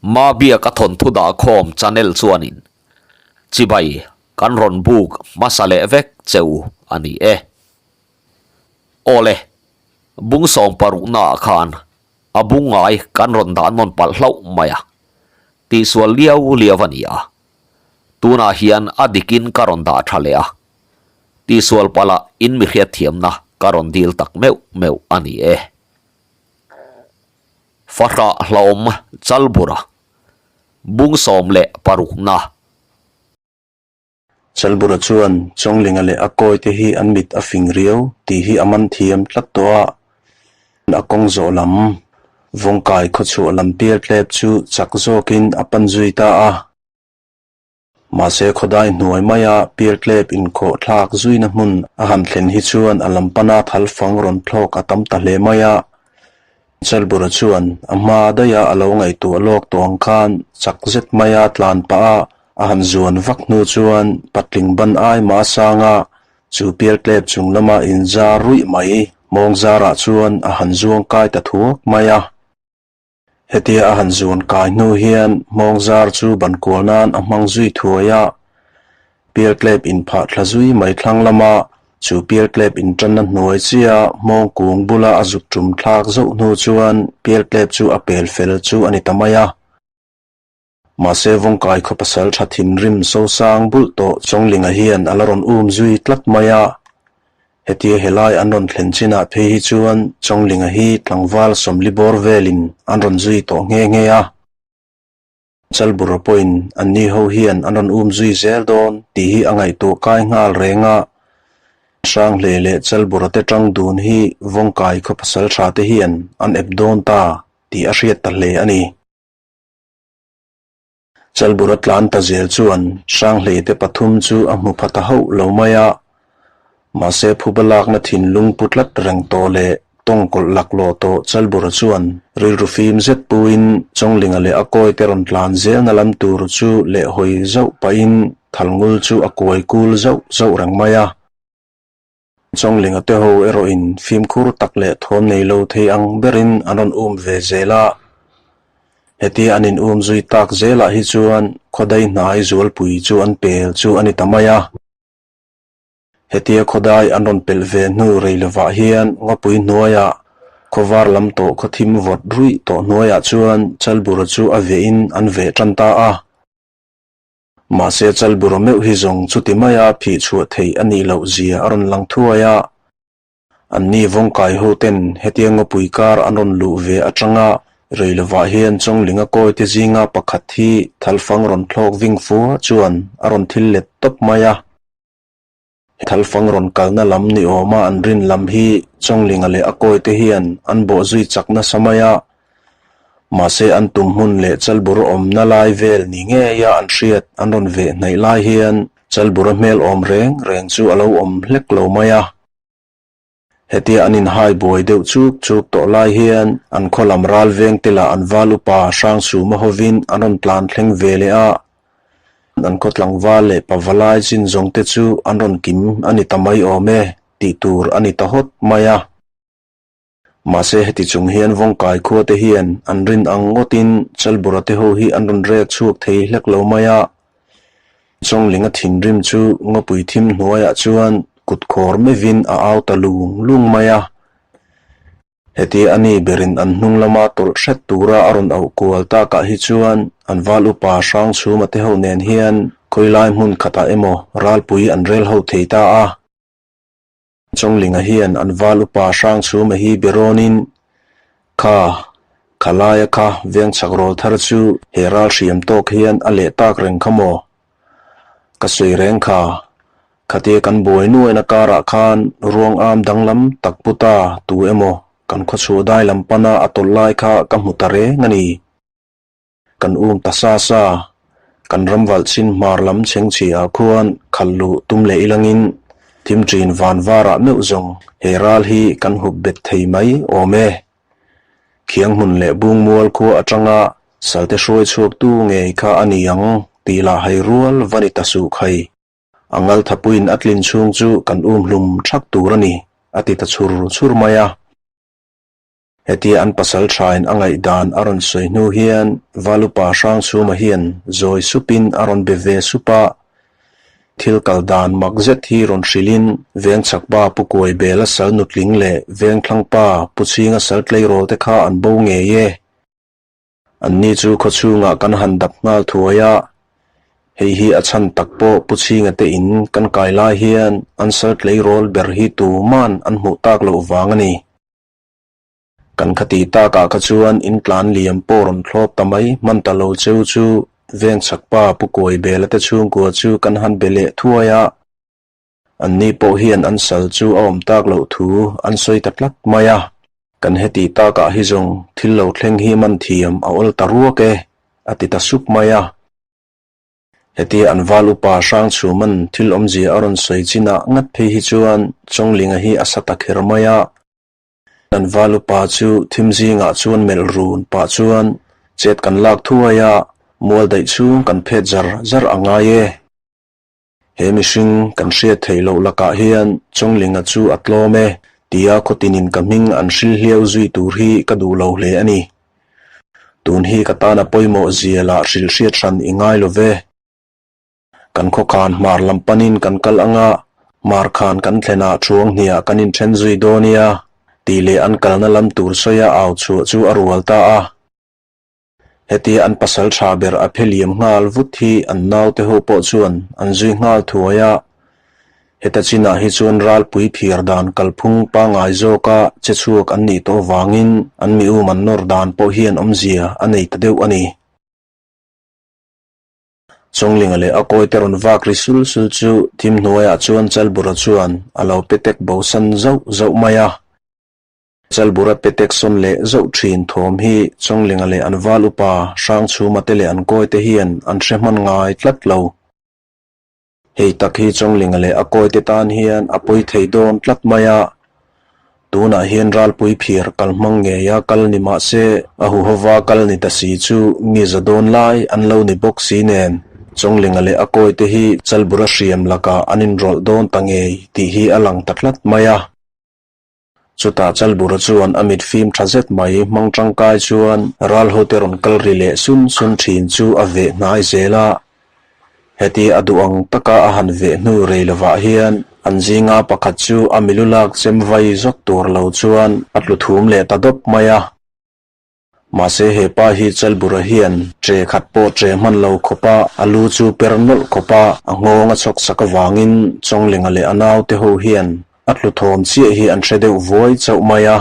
Mabiaka thawnthu dahkhawm channel chuanin chibai kan rawn buk hmasa leh vek che u a ni e. Awle, bung sawm paruknaah khan a bung ngai kan rawn dah nawn palh hlauh mai a, tihsual liau liau a ni a. Tunah hian a dikin ka rawn dah tha leh a, tihsual palh ah in mi hriatthiamna ka rawn dil tak meuh meuh a ni e. Fahrah hlauhawm Chalbura, bung 16na. Chalbura chuan Chawnglinga leh a kawite hi an mit a fing riau tih hi a man thiam tlat tawh a, a kawng zawh lam vawngkai khawchhuah lam pial tlep chu chak zawkin a pan zui ta a. Mahse khawdai hnuai maia pial tlep inkhawh thlak zuina hmun a han thlen hi chuan a lam pana thal fang rawn thlawk a tam ta hle mai a. Chalbura chuan a hma daiha a lo ngaihtuah lawk tawh ang khan chak zet maia tlan pah a a han zuan vak hnu chuan patling ban ai mah a sang a, chu pial tlep chung lama inzar ruih mai mawng zarah chuan a han zuang kai ta thuak mai a. Hetia a han zuan kai hnu hian hmawng zar chu ban kual nan a hmang zui thuai a, pial tlep inphah thla zui mai thlang lama chu pial tlep intanna hnuai chia hmawng kung bula a zuk tum thlak zauh hnu chuan pial tlep chu a pel fel chu a ni ta mai a. Mahse Vawngkai khaw pasal tha thinrim sosang bulh tawh Chawnglinga hian a la rawn um zui tlat mai a. Hetia helai an rawn thlen chinah phei hi chuan Chawnglinga hi tlangval sawmli bawr velin an rawn zui tawh nghe nghe a. Chalbura pawhin anni ho hian an rawn um zui zel dawn tih hi a ngaihtuah kai nghal reng a. Hranghleih leh Chalbura te tang dun hi Vawngkai khaw pasal tha te hian an ep dawn ta tih a hriat ta hle a ni. Chalbura tlan ta zel chuan Hranghleih te pathum chu a hmu pha ta hauh lo mai a, mahse phuba lakna thinlung pu tlat reng tawh leh tawng kawlh laklawh tawh Chalbura chuan rilru fim zet puin Chawnglinga leh a kawi te rawn tlan zelna lam tur chu lehhawi zauh pahin thalngul chu a kuai kul zauh zauh reng mai a. Chawnglinga te ho erawhin fimkhur tak leh thawm nei lo thei ang berin an rawn um ve zel a. Hetia an in um zui tak zelah hi chuan khawdai hnai zualpui chu an pel chu a ni ta mai a. Hetia khawdai an rawn pelh ve hnu rei lovah hian ngawpui hnuaiah khawvar lam tawh khawthim vawt ruih tawh hnuaiah chuan Chalbura chu a vehin an veh tan ta a. Mahse Chalbura meuh hi zawng chuti maia phih chhuah theih a nih loh zia a rawn lang thuai a. Anni vawngkai ho ten hetia ngawpui kar an rawn luh ve atanga rei lovah hian Chawnglinga kawi te zinga pakhat hi thalfang rawn thlawk ving fua chuan a rawn thil let tawp mai a. Thalfang rawn kalna lam ni awma an rin lam hi Chawnglinga leh a kawi te hian an bawh zui chak nasa mai a. Mahse an tum hmun leh Chalbur awmna lai vel ni ngeia an hriat an rawn veh hnaih lai hian Chalbura hmel awm reng reng chu a lo awm hlek lo mai a. Hetia an inhai buai deuh chuk chuk tawh lai hian an khaw lam ral veng te lah an val upa Hrangchhuma hovin an rawn tlan thleng ve leh a. An khaw tlangval leh pavalai chin zawng te chu an rawn kim a ni ta mai awm e tih tur a ni ta hawt mai a. Mahse heti chung hian Vawngkai khua te hian an rin ang ngawtin Chalbura te ho hi an rawn rek chhuak thei hlek lo mai a. Chawnglinga thinrim chu ngawpui thim hnuaiah chuan kut khawr mevin a au ta lung lung mai a. Heti a ni berin an hnung lama tawlh hret tura a rawn auh kual takah hi chuan an val upa Hrangchhuma te ho nen hian khawilai hmun khatah emaw ralpui an rel ho thei ta a. Chawnglinga hian an val upa Hrangchhuma hi birawnin, Kha, kha laia kha veng chhak rawl thar chu he ral hriam tawk hian a leh tak reng kha maw? Ka sawi reng kha, khatia kan buai nuaina karah khan ruang am danglam tak pu ta tu emaw kan khawchhuah dai lam pana a tawlh lai kha ka hmu ta reng a ni. Kan um ta sa sa, kan ram valh chin hmar lam chheng chhi ah khuan khal luh tum leh ilangin thim ṭin van varah meuh zawng he ral hi kan hup bet thei mai awm e. Khiang hmun leh bung mual khua atanga salte hruai chhuak tu ngei kha a ni ang tih lah hai rual va ni ta suh khai. A ngal thapuiin a tlin chhung chu kan um hlum thak tur a ni, a ti ta chhur chhur mai a. Hetia an pasal thain a ngaihdan a rawn sawi hnu hian Valupa Hrangchhuma hian zawi supin a rawn be ve sup a. Thil kal dan mak zet hi rawn hrilhin Vengchhakpa Pu Kuaibela sal nutling leh Vengthlangpa Pu Chhinga sal tleirawl te kha an bo ngei e. Anni chu khawchhungah kan han dap nghal thuai a, hei hi a chhan tak pawh Pu Chhinga te in kan kai lai hian an sal tleirawl ber hi tuman an hmuh tak loh vang a ni. Kan khati takah kha chuan in tlan liam pawh rawn thlawp ta mai hman ta lo cheu chu Vengchhakpa Pu Kuaibela te chhungkua chu kan han be leh thuai a, Anni pawh hian an sal chu a awm tak loh thu an sawi ta tlat mai a, kan heti takah hi zawng thil lo thleng hi man thiam a awl ta ruak e, a ti ta sup mai a. Hetia an val upa Hrangchhuman thil awmzia a rawn sawi chinah ngat phei hi chuan Chawnglinga hi a sa ta kher mai a. An val upa chu thim zingah chuan melh run pah chuan chet kan lak thuai a, mual daih chhung kan phet zar zar a ngai e. He mihring kan hriat theih loh lakah hian Chawnglinga chu a tlawm e tia khawtinin ka hming an hril hliau zui tur hi ka duh lo hle a ni. Tun hi ka tana pawimawh zia lah hrilh hriat hran i ngai lo ve. Kan khawkhan hmar lam panin kan kal anga hmar khan kan thlenah thuang hniah kan inthen zui dawn nia tih leh an kalna lam tur sawia au chhuah chu a rual ta a. Hetia an pasal tha ber a phe liam nghal vut hi an naute ho pawh chuan an zui nghal thuai a. Heta chinah hi chuan ralpui phiar dan kalphung pangngai zawka che chhuak an nih tawh vangin an mi um an nawr dan pawh hian awmzia a nei ta deuh a ni. Chawnglinga leh a kawite rawn vak ri sul sul chu thim hnuaiah chuan Chalbura chuan a lo pe tek bosan zauh zauh mai a. Chalbura petek sawn leh zauh thin thawm hi Chawnglinga leh an val upa Hrangchhuma te leh an kawite hian an hre hman ngai tlat lo. Hei tak hi Chawnglinga leh a kawite tan hian a pawi thei dawn tlat mai a. Tunah hian ralpui phiar kal hmang ngeia kal ni mah se a huhova kal ni ta si chu mi za dawn lai an lo ni bawk si nen Chawnglinga leh a kawite hi Chalbura hriam lakah an inrawlh dawn ta ngei tih hi a lang ta tlat mai a. Chutah Chalbura chuan a mit fim tha zet mai hmang tangkai chuan ral hote rawn kal ri leh sun sun thin chu a veh hnai zel a. Heti a duh ang taka a han veh hnu rei lovah hian an zinga pakhat chu a milu lak chem vai zawk tur lo chuan a tlu thum leh ta dawp mai a. Mahse he pa hi Chalbura hian tre khat pawh tre hman lo khawpa a lu chu per nawlh khawpa a nghawng a chhawk sak avangin Chawnglinga leh a naute ho hian a tlu thawm chiah hi an hre deuh vuai chauh mai a.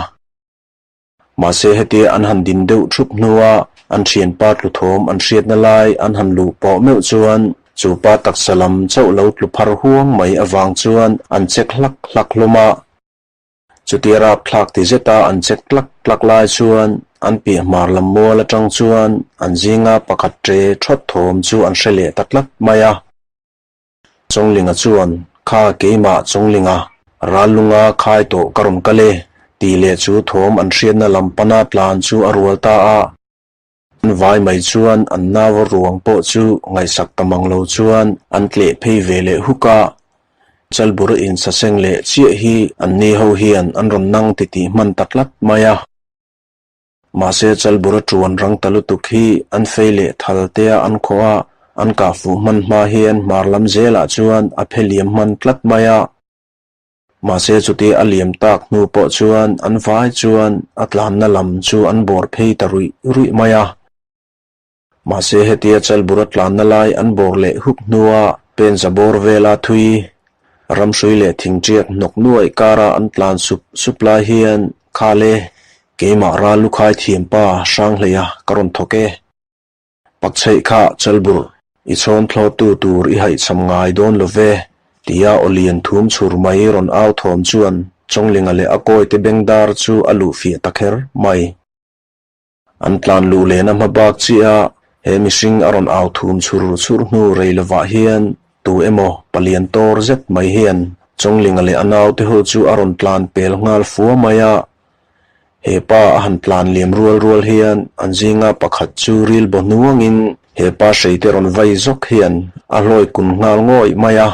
Mahse hetia an han din deuh thup hnua an thianpa tlu thawm an hriatna lai an han luh pawh meuh chuan chu pa taksa lam chauh lo tlu phar huang mai avang chuan an chek hlak hlak hlawm a. Chutia rapthlak ti zeta an chek tlak tlak lai chuan an piah hmar lam mual atang chuan an zinga pakhat ṭe ṭhawt thawm chu an hre leh ta tlat mai a. Chawnglinga chuan, Kha keimah Chawnglinga, ral lunga khai tawh ka rawn kal e, tih leh chu thawm an hriatna lam pana tlan chu a rual ta a. An vai mai chuan an nau ruang pawh chu ngaihsak ta mang lo chuan an tleh phei ve leh huk a. Chalbur insaseng leh chiah hi an ni ho hian an rawn nang titih hman ta tlat mai a. Mahse Chalbur a tuan rang ta lutuk hi an fei leh thal tea an khawh a, an kah fuh hman hma hian hmar lam zelah chuan a phe liam hman tlat mai a. Mahse chuti a liam tak hnu pawh chuan an vai chuan a tlanna lam chu an bawr phei ta ruih ruih mai a. Mahse hetia Chalbura tlanna lai an bawr leh huk hnua penza bawr vela thui ramhrui leh thingṭiak hnawk nuaih kara an tlan sup sup lai hian Khale, keimah ral lukhai thiampa Hranghleia ka rawn thawk e. Pakchheih kha Chalbur, i chhawn thlawttu tur i haihchham ngai dawn lo ve, tia aw lian thum chhur mai rawn au thawm chuan Chawnglinga leh a kawite bengdar chu a luh fiah ta kher mai. An tlan luh lehna hma bak chiah a, he mihring a rawn au thum chhur chhur hnu rei lovah hian tu emaw palian tawr zet mai hian Chawnglinga leh a naute ho chu a rawn tlan pel nghal fua mai a, He pa a han tlan liam rual rual hian an zinga pakhat chu ril baw hnuangin he pa hreite rawn vai zawk hian a hlawi kun nghal ngawih mai a.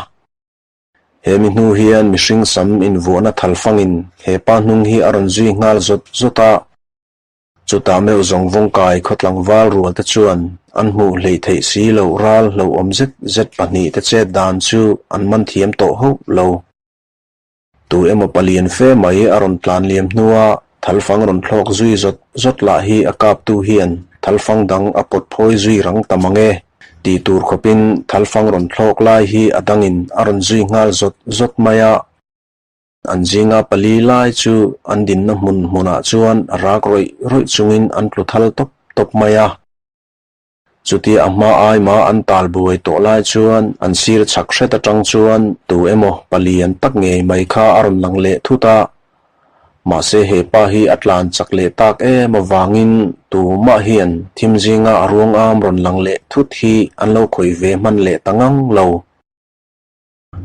He mi hnu hian mihring sam invuahna thal fangin he pa hnung hi a rawn zui nghal zawt zawt a. Chutah meuh zawng vawngkai khaw tlangval rual te chuan an hmuh hleih theih si loh ral hlauhawm zet zet pahnihte chet dan chu an man thiam tawh hauh lo. Tu emaw palian fe mai a rawn tlan liam hnua thalfang rawn thlawk zui zawt zawt lah hi a kaptu hian thalfang dang a pawt phawi zui rang ta mang e tih tur khawpin thalfang rawn thlawk lai hi a dangin a rawn zui nghal zawt zawt mai a. An zinga pali lai chu an dinna hmun hmunah chuan rak rawih rawih chungin an tlu thal tawp tawp mai a. Chutia a hma aima an tal buai tawh lai chuan an sir chhak hret atang chuan tu emaw palian tak ngei mai kha a rawn lang leh thut a. Mahse he pa hi a tlan chak leh tak em avangin tumah hian thim zinga a ruang am rawn lang leh thut hi an lo khawih ve hman leh ta ngang lo.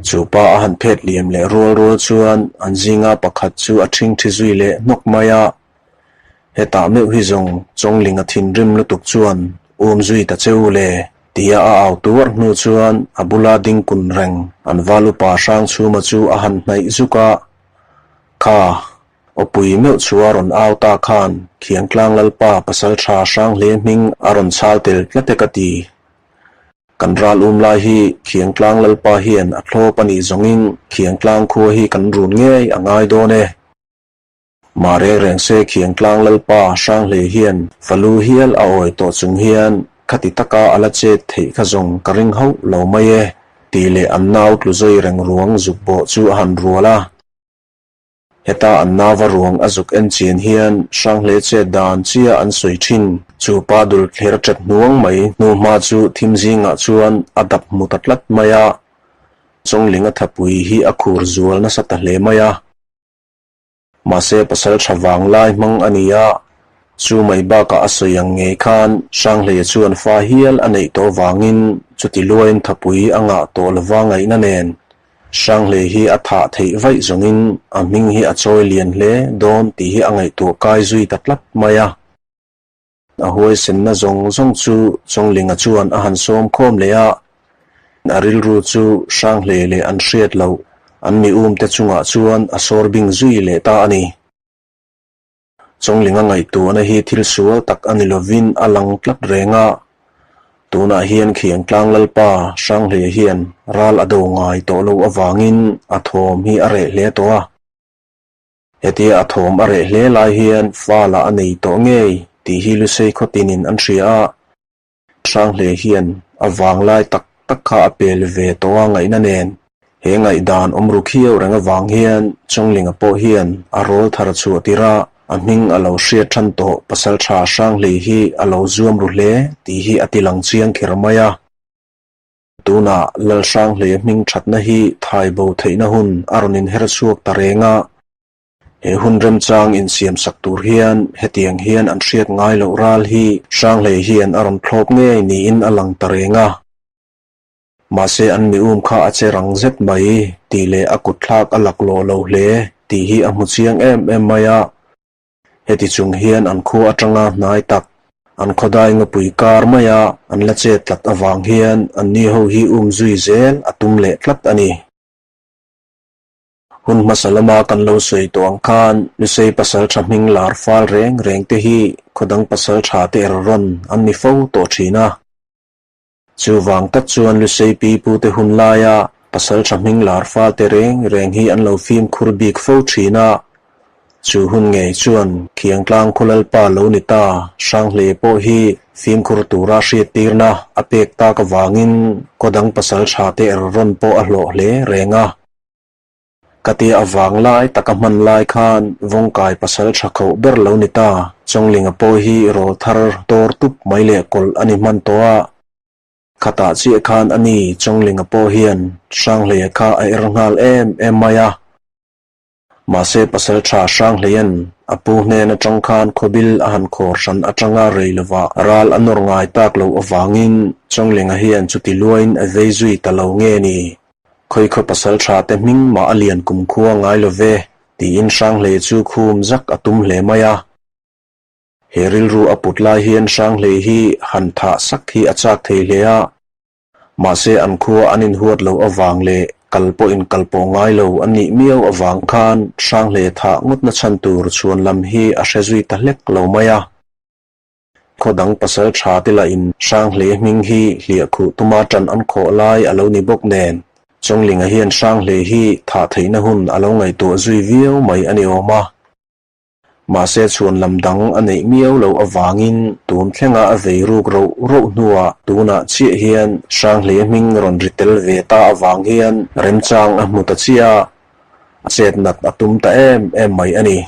Chu pa a han phet liam leh rual rual chuan an zinga pakhat chu a ṭhingṭhi zui leh hnawk mai a. Hetah meuh hi zawng Chawnglinga thinrim lutuk chuan um zui ta che u le tia a au tuar hnu chuan a bula ding kun reng an val upa Hrangchhuma chu a han hnaih zuk a. Kha, awpui meuh chu a rawn au ta khan Khiangtlang Lalpa Pasalṭha Hranghle hming a rawn chhal tel tlat e ka ti. Kan ral um lai hi Khiangtlang Lalpa hian a thlawp a nih zawngin Khiangtlang khua hi kan run ngei a ngai dawn e. Mah reng reng se Khiangtlang Lalpa Hranghlei hian falu hial a awi tawh chung hian khati taka a la chet theih kha zawng ka ring hauh lo mai e tih leh an nau tlu zawi reng ruang zuk bawh chu a han rual a. Heta an nauva ruang a zuk en chian hian Hranghle chet dan chia an sawi thin. Chu pa dul thler ṭet hnuang mai hnuhma chu thim zingah chuan a dap hmu ta tlat mai a. Chawnglinga thapui hi a khur zual nasa ta hle mai a. Mahse pasal tha vang lai hmang a ni a, chu mai bakah a sawi ang ngei khan Hranghleia chuan fa hial a neih tawh vangin chuti luain thapui a ngah tawh lova ngaihna nen Hranghleia hi a thah theih vaih zawngin a hming hi a chawi lian hle dawn tih hi a ngaihtuah kai zui ta tlat mai a. A huaisenna zawng zawng chu Chawnglinga chuan a han sawm khawm leh a, a rilru chu Hranghlei leh an hriat loh an mi umte chungah chuan a sawr bing zui leh ta a ni. Chawnglinga ngaihtuahna hi thil sual tak a ni lovin a lang tlat reng a, tunah hian Khiangtlang Lalpa Hranghlei hian ral a do ngai tawh loh avangin a thawm hi a reh hle tawh a. Hetia a thawm a reh hle lai hian fa lah a nei tawh ngei tih hi Lusei khawtinin an hria a, Hranghle hian a vang lai tak tak kha a pel ve tawh a ngaihna nen. He ngaihdan awm ru khiau reng avang hian Chawnglinga pawh hian a rawl thar chhuah tirh a, a hming a lo hriat than tawh Pasaltha Hranghlei hi a lo zuam ru hle tih hi a tilang chiang kher mai a. Tunah Lalhranghleia hming thatna hi thai bo theihna hun a rawn inher chhuak ta reng a. He hun remchang insiamsak tur hian hetiang hian an hriat ngai loh ral hi Hranghlei hian a rawn thlawp ngei niin a lang ta reng a. Mahse an mi um kha a che rang zet mai tih leh a kutthlak a laklawh lo hle tih hi a hmu chiang em em mai a. Heti chung hian an khua atanga hnai tak, an khawdai ngapui kar maia an la chet tlat avang hian anni ho hi um zui zel a tum leh tlat a ni. Hun hmasa lama kan lo sawi tawh ang khan Lusei pasal tha hming lar fal reng reng te hi khawdang pasal tha te er rawn an ni fo tawh thin a. Chuvang tak chuan Lusei pi pute hun laia pasal tha hming lar falte reng reng hi an lo fimkhur bik fo thin a. Chu hun ngei chuan Khiangtlang khaw Lalpa lo ni ta Hranghle pawh hi fimkhur tura hriattirna a pek tak avangin khaw dang pasal tha te er rawn pawh a hlawh hle reng a. Ka tia avang lai taka hman lai khan Vawngkai pasal tha khoh ber lo ni ta. Chawnglinga pawh hi rawl thar tawr tup mai leh kawlh a ni hman tawh a. Khatah chiah khan a ni Chawnglinga pawh hian Hranghleia kha a er nghal em em mai a. Mahse pasal tha Hranghleia'n a pu hnen atang khan khawbil a han khawr hran atanga rei lovah ral a nawr ngai tak loh avangin Chawnglinga hian chuti luain a vei zui ta lo nge ni? Khawikhaw pasal tha te hming mah a lian kum khua ngai lo ve, tiin Hranghlei chu khum zak a tum hle mai a. He rilru a put lai hian Hranghlei hi han thah sak hi a chak thei hle a. Mahse an khua an inhuat loh avang leh kal pawh inkal pawh ngai lo an nih miau avang khan Hranghlei thah ngawtna chhan tur chhuan lam hi a hre zui ta hlek lo mai a. Khaw dang pasal tha te lahin Hranghleia hming hi hliah khuh tuma tan an khawh lai a lo ni bawk nen, Chawnglinga hian Hranghlei hi thah theihna hun a lo ngaihtuah zui viau mai a ni awm a. Mahse chhuan lam dang a neih miau loh avangin tun thlenga a vei ruk roh roh hnuah tunah chiah hian Hranghleia hming rawn ri tel ve ta avang hian remchang a hmu ta chiah a, a chet nat a tum ta em em mai a ni.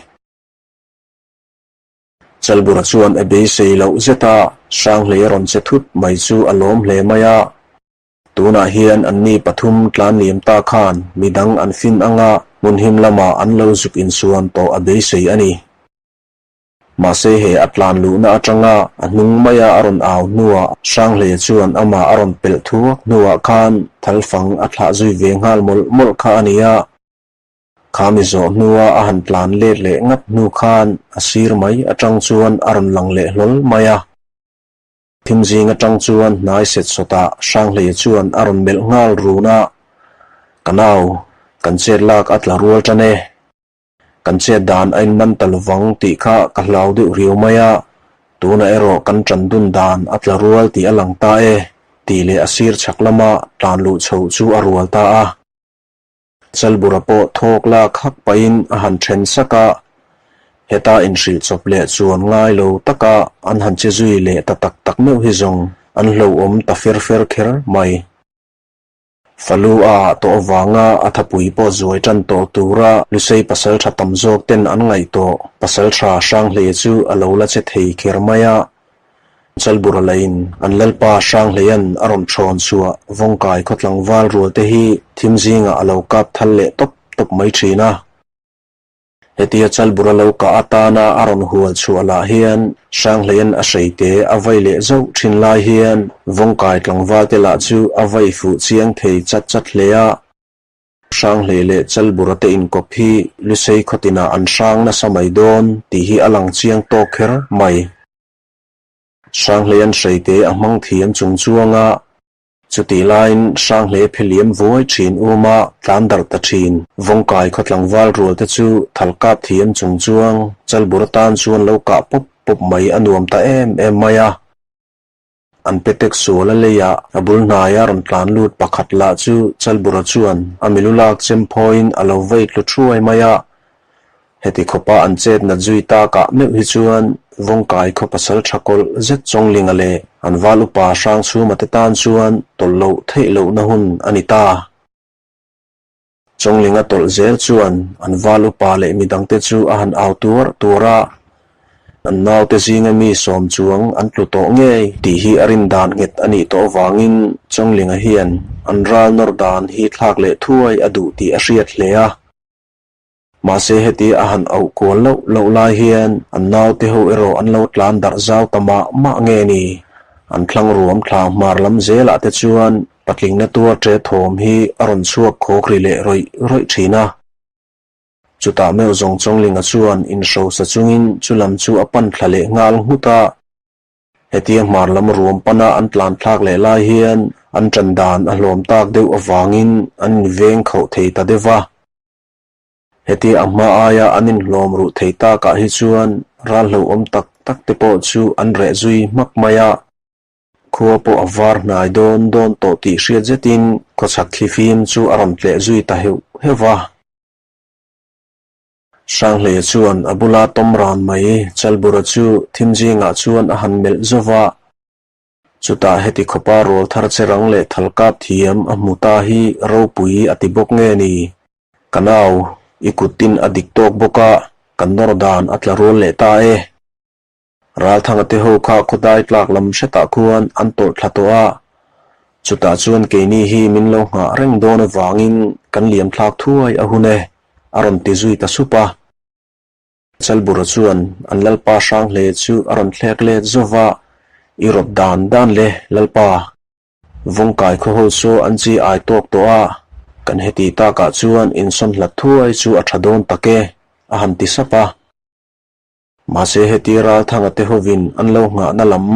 Chalbura chuan a beisei loh zet a, Hranghleia rawn che thut mai chu a lawm hle mai a. Tunah hian anni pathum tlan liam ta khan midang an fin anga hmun him lamah an lo zuk insuan tawh a beisei a ni. Mahse he a tlan luhna atanga a hnung maia a rawn au hnuah Hranghleia chuan amah a rawn pelh thuak hnuah khan thalfang a thlah zui ve nghal mawlh mawlh kha a ni a. Kha mi zawh hnua a han tlan let leh ngat hnu khan a sir mai atang chuan a rawn lang leh hlawl mai a. Thim zing atang chuan hnai set sawtah Hranghleia chuan a rawn melh nghal run a, Ka nau, kan chet lak a tla rual tan e. Kan chet dan a inman ta lovang tih kha ka hlau deuh riau mai a, tunah erawh kan tan dun dan a tla rual tih a lang ta e, tih leh a sir chhak lama tlan luh chhoh chu a rual ta a. Chalbura pawh thawk lak hak pahin a han then sak a, heta inhrilh chawp leh chuan ngai lo taka an han che zui leh ta tak tak meuh hi zawng an hlauhawm ta fer fer kher mai. Falu a ah tawh avanga a thapui pawh zuai tan tawh tura Lusei pasaltha tam zawk ten an ngaih tawh pasaltha Hranghleia chu a lo la che thei kher mai a, Chalbura lahin an lalpa Hranghleia'n a rawn thawn chhuah Vawngkai khaw tlangval rual te hi thim zingah a lo kap thal leh tawp tawp mai thin a. Hetia Chalbura lo kah atana a rawn hual chhuah lah hian Hranghleia'n a hreite a vai leh zauh thin lai hian Vawngkai tlangval te lah chu a vai fuh chiang thei chat chat hle a. Hranghlei leh Chalbura te inkawp hi Lusei khawtinah an hrang nasa mai dawn tih hi a lang chiang tawk kher mai. Hranghlei an hreite a hmang thiam chung chuang a, chutih laiin Hranghlei pheliam vuai thin uma tlan darh ta thin. Vawngkai khaw tlangval rual te chu thal kap thiam chung chuang Chalbura tan chuan lo kah pawp pawp mai a nuam ta em em mai a. An petek sual a lei a, a bul hnaia rawn tlan lut pakhat lah chu Chalbura chuan a milu lak chem phawiin a lo vei tlu thuai mai a. Heti khawpa an chet nat zui takah meuh hi chuan Vawngkai khaw pasal tha kawlh zet Chawnglinga leh an val upa Hrangchhuma te tan chuan tawlh loh theih lohna hun a ni ta. Chawnglinga tawlh zel chuan an val upa leh midangte chu a han au tuar tuar a, an naute zinga mi sawm chuang an tlu tawh ngei tih hi a rin dan nghet a nih tawh avangin Chawnglinga hian an ral nawr dan hi thlak leh thuai a duh tih a hriat hle a. Mahse heti a han auh kual loh loh lai hian an naute ho erawh an lo tlan darh zau ta mah mah nge ni? An thlang ruam thla hmar lam zelah te chuan patlingna tuar ṭe thawm hi a rawn chhuak khawk ri leh rawih rawih ṭhin a. Chutah meuh zawng Chawnglinga chuan inhrosa chungin chu lam chu a pan thla leh nghal nghut a. Hetia hmar lam ruam pana an tlan thlak leh lai hian an ṭan dan a hlawm tak deuh avangin an inveng khauh thei ta deuh va. Hetia a hma aia an inhlawm ruh thei takah hi chuan ral hlauhawm tak tak te pawh chu an reh zui hmak mai a. Khua pawh a var hnai dawn dawn tawh tih hriat zetin khawchhak thlifim chu a rawn tleh zui ta heuh heuh va. Hranghleia chuan a bula tawm ran mai Chalbura chu thim zingah chuan a han melh zo va. Chutah heti khawpa rawl thar che rang leh thal kap thiam a hmu ta hi ropui a ti bawk nge ni? Ka nau, i kuttin a dik tawk bawk a, kan nawr dan a tla rual leh ta e. Ralthanga te ho kha khawdai tlak lam hretah khuan an tawlh thla tawh a, chutah chuan keini hi min lo nghah reng dawn avangin kan liam thlak thuai a hun e, a rawn ti zui ta sup a. Chalbura chuan an Lalpa Hranghle chu a rawn thlek let zo va, I rawt dan dan le, Lalpa. Vawngkai khaw ho saw an chi ai tawk tawh a, kan heti takah chuan insawn hlat thuai chu a tha dawn tak e, a han ti sap a. Mahse heti Ralthanga te hovin an lo nghahna lam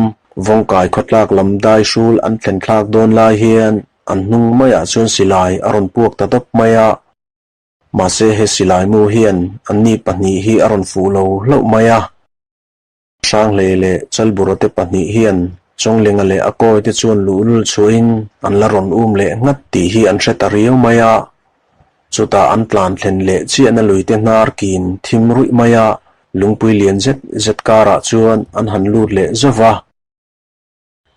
Vawngkai khawtlak lam dai hrul an thlen thlak dawn lai hian an hnung maiah chuan silai a rawn puak ta dawp mai a. Mahse he silai mu hian anni pahnih hi a rawn fuh lo hlauh mai a. Hranghleia leh Chalbura te pahnih hian Chawnglinga leh a kawi te chuan luhlul chhuahin an la rawn um leh nghat tih hi an hre ta riau mai a. Chutah an tlan thlen leh chiahna luite hnar kin thim ruih mai a, lungpui lian zet zet karah chuan an han lut leh zauh va.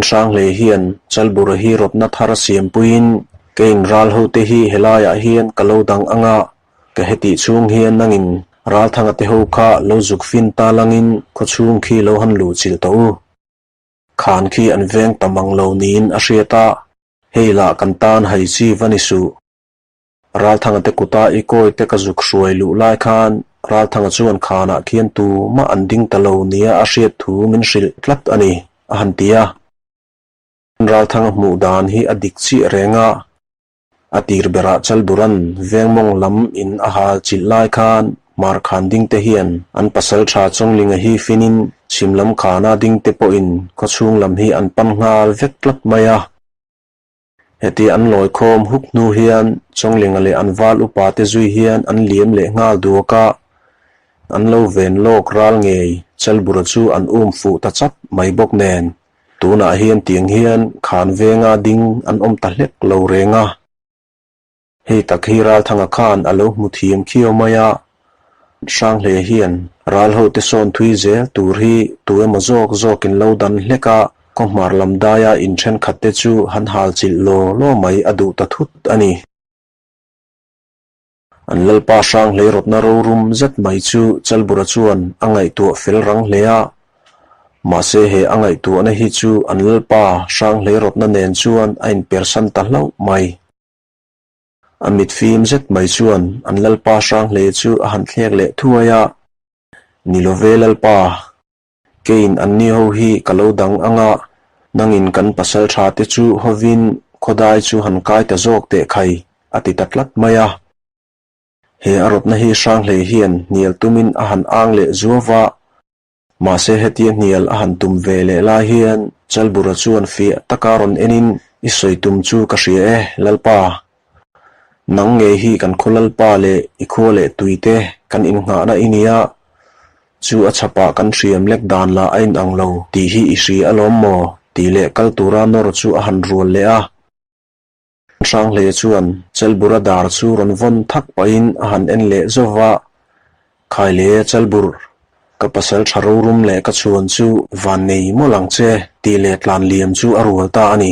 Hranghleia hian Chalbura hi rawtna thar a siampuiin keiin ral hote hi helaiah hian ka lo dang ang a, ka hetih chhung hian nangin Ralthanga te ho kha lo zuk fin ta langin khawchhung khi lo han luh chilh tawh u. Khan khi an veng ta mang lo niin a hriat a, hei lah kan tan hai chi va ni suh. Ralthanga te kuta i kawi te ka zuk hruai luh lai khan Ralthanga chuan khanah khian tumah an ding ta lo nia a hriat thu min hrilh tlat a ni, a han ti a. Ralthanga hmuh dan hi a dik chiah reng a, a tir berah Chalburan vengmawng lam in a hal chilh lai khan Hmarkhan dingte hian an pasal tha Chawnglinga hi finin chhim lam khana dingte pawhin khawchhung lam hi an pan nghal vek tlat mai a. Heti an lawi khawm huk hnu hian Chawnglinga leh an val upa te zui hian an liam leh nghal duak a, an lo ven lawk ral ngei Chalbura chu an um fuh ta chap mai bawk nen tunah hian tiang hian khan venga ding an awm ta hlek lo reng a. Hei tak hi Ralthanga khan a lo hmu thiam khiau mai a, Hranghleia hian ral hote sawn thui zel tur hi tu emaw zawk zawkin lo dan hlek a, khawhmar lam daia in thenkhatte chu han hal chilh law law mai a duh ta thut a ni. An Lalpa Hranghlei rawtna rorum zet mai chu Chalbura chuan a ngaihtuah fel rang hle a, mahse he a ngaihtuahna hi chu an Lalpa Hranghlei rawtna nen chuan a inpersan ta hlauh mai. A mit fim zet mai chuan an Lalpa Hranghlei chu a han thlek leh thuai a, Ni lo ve Lalpa, keiin anni ho hi ka lo dang ang a, nangin kan pasal tha te chu hovin khawdai chu han kai ta zawk teh khai, a ti ta tlat mai a. He a rawtna hi Hranghlei hian hnial tumin a han ang leh zuau va, Mahse hetia hnial a han tum ve leh lai hian Chalbura chuan fiah taka rawn enin, I sawi tum chu ka hria e, Lalpa. Nang ngei hi kan khaw Lalpa leh i khua leh tuite kan innghahna i nia, chu a chhapah kan hriam lek dan lah a inang lo tih hi i hria alawm maw? tih leh kal tura nawr chu a han rual leh a. Hranghleia chuan Chalbura dar chu rawn vawn thak pahin a han en leh zauh va, Khai le Chalbur, ka pasal tha rorum leh ka chhuan chu van nei mawlh ang che tih leh tlan liam chu a rual ta a ni.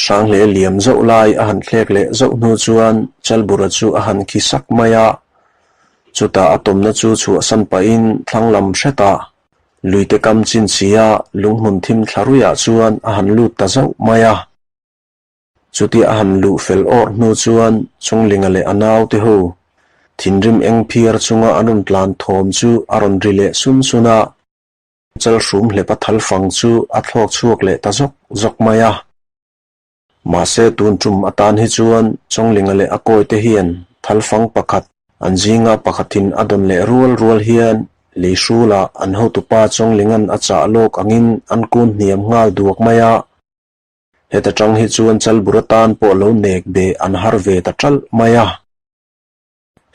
Hranghleia liam zauh lai a han thlek leh zauh hnu chuan Chalbura chu a han khi sak mai a, chutah a tawmna chu chhuahsan pahin thlang lam hretah Luite kam chin sia lunghmun thim thla ruihah chuan a han lut ta zauh mai a. Chutia a han luh fel awrh hnu chuan Chunglinga leh a naute ho thinrim eng phiar chunga an rawn tlan thawm chu a rawn ri leh sun sun a, chalhrum hlepa thal fang chu a thlawk chhuak leh ta zawk zawk mai a. Mahse tun tum atan hi chuan Chawnglinga leh a kawite hian thalfang pakhat an zinga pakhatin a dawn leh rual rual hian lei hrulah an hotupa Chawnglinga'n a chah lawk angin an kun hniam nghal duak mai a. Heta tang hi chuan Chalbur atan pawh lo nek be an har ve ta ṭalh mai a.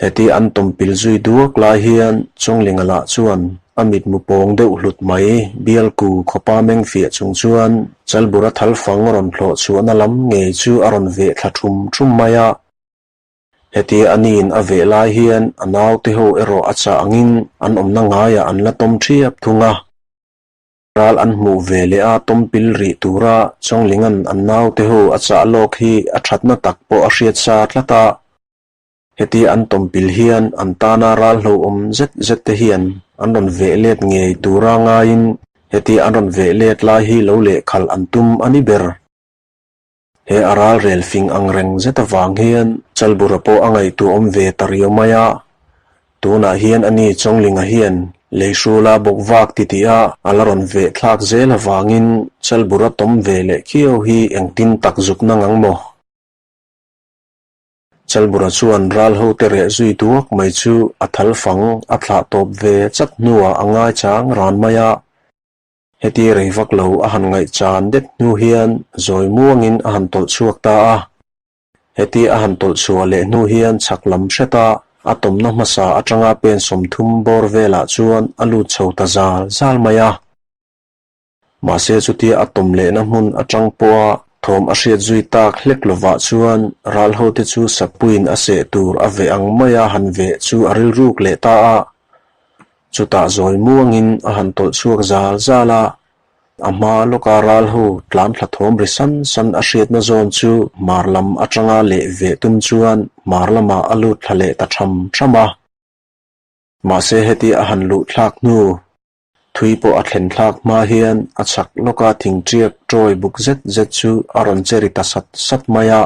Heti an tawmpil zui duak lai hian Chawnglinga lah chuan a mitmu pawng deuh hlut mai bialku khawpa meng fiah chung chuan Chalbura thal fang rawn thlawh chhuahna lam ngei chu a rawn veh thla thum thum mai a. Heti a niin a veh lai hian a naute ho erawh a chah angin an awmna ngaiah an la tawm ṭhiap thung a. Ral an hmuh ve leh a tawmpil rih tura Chawnglinga'n an naute ho a chah lawk hi a ṭhatna tak pawh a hriat sa tlat a. Heti an tawmpil hian an tana ral hlauhawm zet zet te hian an rawn veh let ngei tura ngaiin heti an rawn veh let lai hi lo lehkhalh an tum a ni ber. He a ral rel fing ang reng zet avang hian Chalbura pawh a ngaihtuahawm ve ta riau mai a. Tunah hian ani Chawnglinga hian leihrula bawk vak titih a a la rawn veh thlak zel avangin Chalbura tawm ve leh khiau hi engtin tak zuk na ngang maw? Chalbura chuan ral hote reh zui duak mai chu a thal fang a thlah tawp ve chat hnuah a ngaichang ran mai a. Heti rei vak lo a han ngaihchan det hnu hian zawi muangin a han tawlh chhuak ta a. Heti a han tawlh chhuah leh hnu hian chhak lam hret a. A tawmna hmasa atanga pen 30 bawr velah chuan a lut chho ta zal zal mai a. Mahse chutia a tawm lehna hmun atang pawha thawm a hriat zui tak hlek lovah chuan ral hote chu sapuiin a seh tur a veh ang maia han veh chu a rilruk leh ta a. Chutah zawi muangin a han tawlh chhuak zal zal a, a hma lawka ral ho tlan thla thawm ri san san a hriatna zawn chu hmar lam atanga leh veh tum chuan hmar lamah a lut thla leh ta tham tham a. Mahse heti a han luh thlak hnu Thui pawh a thlen thlak hma hian a chhak lawka thingṭiak ṭawi buk zet zet chu a rawn che ri ta sat sat mai a.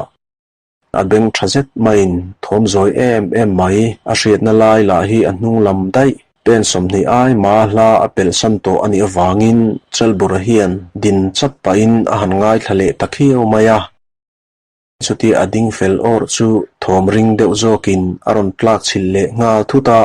A beng ṭha zet maiin thawm zawi em em mai a hriatna lai lah hi a hnung lam daih. Pen 20 ai ma hla a pelh san tawh a nih avangin Chalbura hian din chat pahin a han ngaithla leh ta khiau mai a. Chutia a ding fel awrh chu thawm ring deuh zawkin a rawn tlak chhilh leh nghal thut a.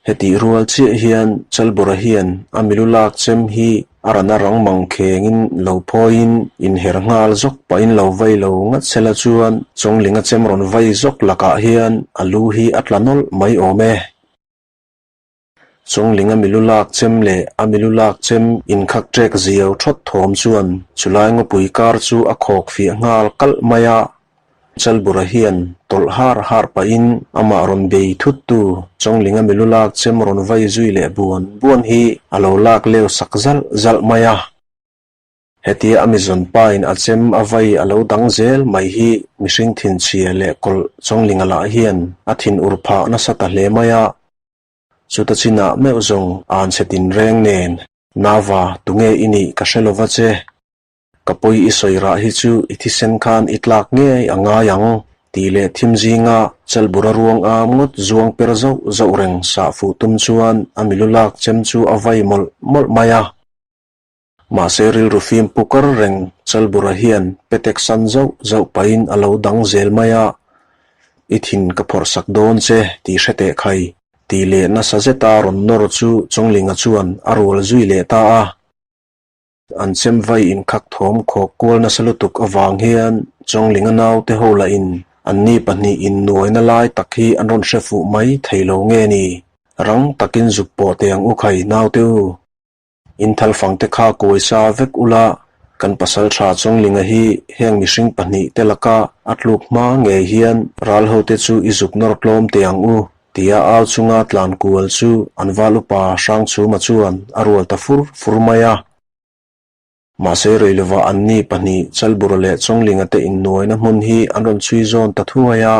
Hetih rual chiah hian Chalbura hian a milu lak chem hi a rana rang mang khengin lo phawiin inher nghal zawk pahin lo vai lo ngat sela chuan Chawnglinga chem rawn vai zawk lakah hian a lu hi a tla nawlh mai awm e. Chawnglinga milu lak chem leh a milu lak chem inkhak ṭek ziau ṭhawt thawm chuan chulai ngawpui kar chu a khawk fiah nghal kalh mai a. Chalbura hian tawlh har har pahin amah rawn bei thuttu Chawnglinga milu lak chem rawn vai zui leh buan buan hi a lo lak leu sak zalh zalh mai a. Hetia a mizawn pain a chem a vai a lo dang zel mai hi mihring thinchhia leh kawlh Chawnglinga lah hian a thin ur phah nasa ta hle mai a. Chuta chinah meuh zawng anchhe tinreng nen, Nava, tunge i nih ka hre lova che. Ka pawi i sawi rah hi chu i thisen khan i tlak ngei a ngai ang, tih leh thim zinga Chalbura ruang am ngawt zuang per zauh zauh reng sah fuh tum chuan a milu lak chem chu a vai mawlh mawlh mai a. Mahse rilru fim pu kar reng Chalbura hian petek san zauh zauh pahin a lo dang zel mai a, I thin ka phawrh sak dawn che tih hre teh khai, tih leh nasa zeta rawn nawr chu Chawnglinga chuan a rual zui leh ta a. An chem vai inkhak thawm khawk kual nasa lutuk avang hian Chawnglinga naute ho lahin anni pahnih innuaina lai tak hi an rawn hre fuh mai thei lo nge ni? Rang takin zuk pawh teh ang u khai naute u. In thalfang te kha kawi sa vek ula, kan pasal tha Chawnglinga hi heng mihring pahnih te laka a tluk hma ngei hian ral hote chu i zuk nawr tlawm teh ang u tia au chunga tlan kual chu an val upa Hrangchhuma chuan a rual ta fur fur mai a. Mahse Reilova anni pahnih Chalbura leh Chawnglinga te innuaina hmun hi an rawn chhui zawn ta thuai a.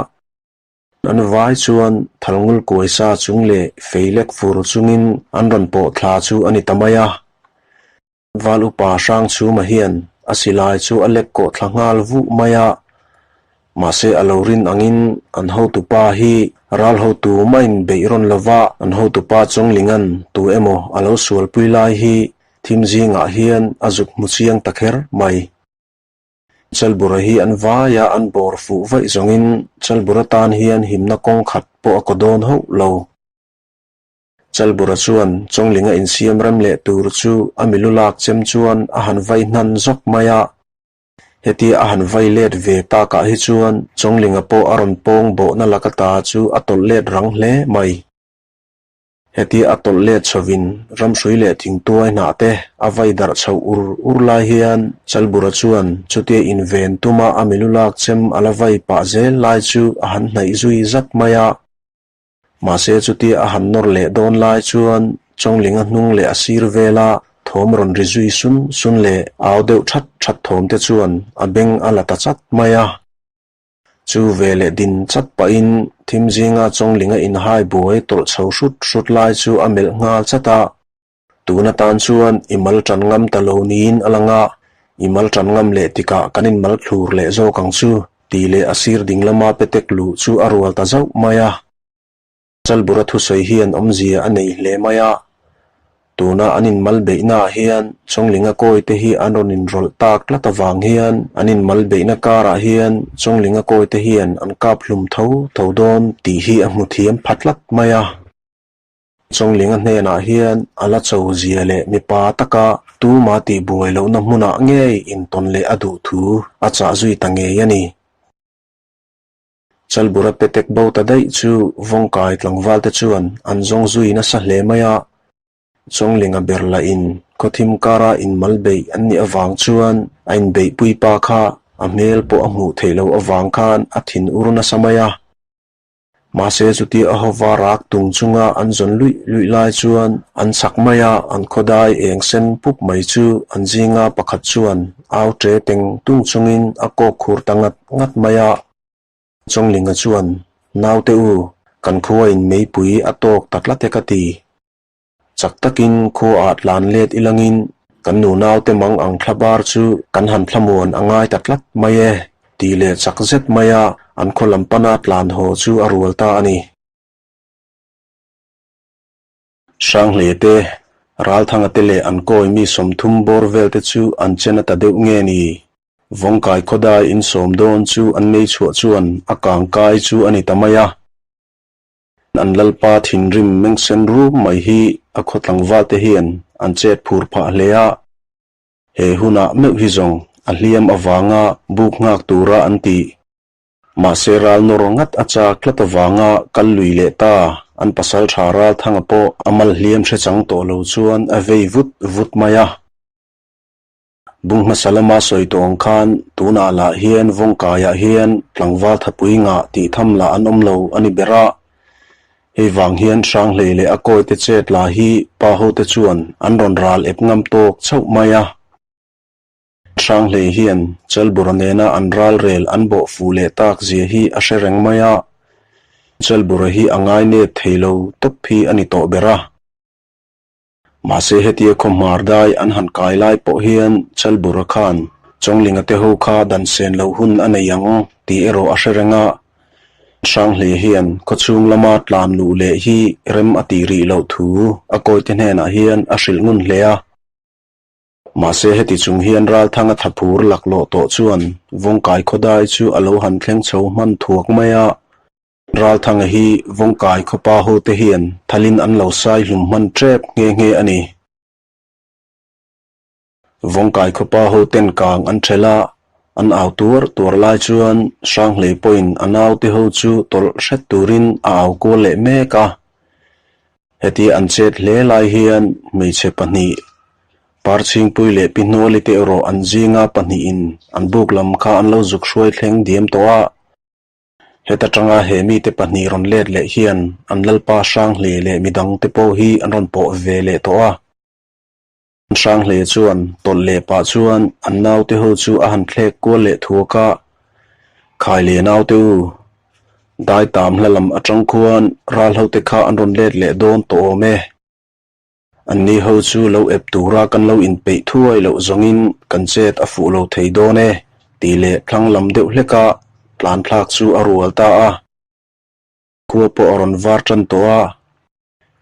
An vai chuan thalngul kuai sa chung leh fei lek fur chungin an rawn pawh thla chu a ni ta mai a. Val upa Hrangchhuma hian a silai chu a lek kawh thla nghal vuh mai a, mahse a lo rin angin an hotupa hi ral hotu maiin beih rawn lova an hotupa Chawnglinga'n tu emaw a lo sualpui lai hi thim zingah hian a zuk hmu chiang ta kher mai. Chalbura hi an vaia an bawr fuh vaih zawngin Chalbura tan hian himna kawng khat pawh a kaw dawn hauh lo. Chalbura chuan Chawnglinga insiam rem leh tur chu a milu lak chem chuan a han vai hnan zawk mai a. Hetia a han vai let ve takah hi chuan Chawnglinga pawh a rawn pawng bawhna laka ta chu a tawlh let rang hle mai. Hetia a tawlh let chhovin ramhrui leh thingtuai hnah te a vai darh chhoh ur ur lai hian Chalbura chuan chutia inven tuma a milu lak chem a la vai pah zel lai chu a han hnaih zui zat mai a. Mahse chutia a han nawr leh dawn lai chuan Chawnglinga hnung leh a sir vela thawm rawn ri zui sun sun leh au deuh that that thawm te chuan a beng a la ta chat mai a. Chu ve leh din chat pahin thim zinga Chawnglinga inhai buai tawlh chho hrut hrut lai chu a melh nghal chat a. Tun atan chuan i mal tan ngam ta lo niin a lang a, i mal tan ngam leh tikah kan inmal thlur leh zawk ang chu, tih leh a sir ding lama petek luh chu a rual ta zauh mai a. Chalbura thusawi hian awmzia a nei hle mai a, tuna an inmal beihnaah hian Chawnglinga kawi te hi an rawn inrawlh tak tlat avang hian an inmal beihna karah hian Chawnglinga kawi te hian an kap hlum tho tho dawn tih hi a hmu thiam pha tlat mai a. Chawnglinga hnenah hian a la cho zia leh mipa taka tuma tihbuai lohna hmunah ngei intawn leh a duh thu a chah zui ta ngei a ni. Chalbura petek bo ta daih chu Vawngkai tlangvalte chuan an zawng zui nasa hle mai a. Chawnglinga ber lahin khawthim kara inmal beih an nih avang chuan a inbeihpui pa kha a hmel pawh a hmuh theih loh avang khan a thin ur nasa mai a. Mahse chuti a hova rak tung chunga an zawn luih luih lai chuan an chak mai a, an khawdai eng sen pup mai chu an zinga pakhat chuan au ṭe teng tung chungin a kawk khur ta ngat ngat mai a. Chawnglinga chuan, Naute u, kan khuain meipui a tawk ta tlat e ka ti. Chak takin khuaah tlan let ilangin kan nunaute mang ang thla bar chu kan han thlamuan a ngai ta tlat mai e, tih leh chak zet maia an khaw lam pana tlan haw chu a rual ta a ni. Hranghleite te, Ralthanga te leh an kawi mi 30 bawr vel te chu an chen a ta deuh nge ni? Vawngkai khawdai insawm dawn chu an nei chhuah chuan a kangkai chu a ni ta mai a. An lalpa thinrim mengsen rum mai hi a khaw tlangval te hian an chet phur phah hle a. He hunah meuh hi zawng a hliam avanga buk nghak tura an tih. Mahse ral nawr ngat a chak tlat avanga kal lui leh ta an pasal tha Ralthanga pawh a mal hliam hre chang tawh lo chuan a vei vut vut mai a. Bung hmasa lama sawi tawh ang khan tunah lah hian Vawngkaiah hian tlangval thapui ngah tih tham lah an awm lo a ni ber a. Hei vang hian Hranghlei leh a kawite chet lah hi pa hote chuan an rawn ral ep ngam tawk chauh mai a. Hranghlei hian Chalbura nena an ral rel an bawh fuh leh tak zia hi a hre reng mai a. Chalbura hi a ngai nep thei lo tawp hi a ni tawh ber a. Mahse hetia khaw hmar dai an han kai lai pawh hian Chalbura khan Chawnglinga te ho kha dan sen loh hun a nei ang tih erawh a hre reng a. Hranghlei hian khawchhung lama tlan luh leh hi rem a tih rih loh thu a kawite hnenah hian a hrilh ngun hle a. Mahse heti chung hian Ralthanga thlaphur laklawh tawh chuan Vawngkai khawdai chu a lo han thleng chho hman thuak mai a. Ralthanga hi Vawngkai khawpa hote hian thalin an lo sai hlum hman tep nghe nghe a ni. Vawngkai khawpa hoten kang an ṭhelh a, an au tuar tuar lai chuan Hranghlei pawhin a naute ho chu tawlh hret turin a au kual leh mek a. Hetia an chet hle lai hian hmeichhe pahnih, Parchhingpui leh Pi Hnuali te erawh an zinga pahnihin an buk lam kha an lo zuk hruai thleng diam tawh a. Heta tanga he mite pahnih rawn let leh hian an lalpa Hranghlei leh midangte pawh hi an rawn pawh ve leh tawh a. Hranghlei chuan tawlh leh pah chuan an naute ho chu a han thlek kual leh thuak a, Khai leh naute u, dai tam hla lam atang khuan ral hote kha an rawn let leh dawn tawh awm e. Anni ho chu lo ep tura kan lo inpeih thuai loh zawngin kan chet a fuh lo thei dawn e, tih leh thlang lam deuh hleka tlan thlak chu a rual ta a. Khua pawh a rawn var tan tawh a,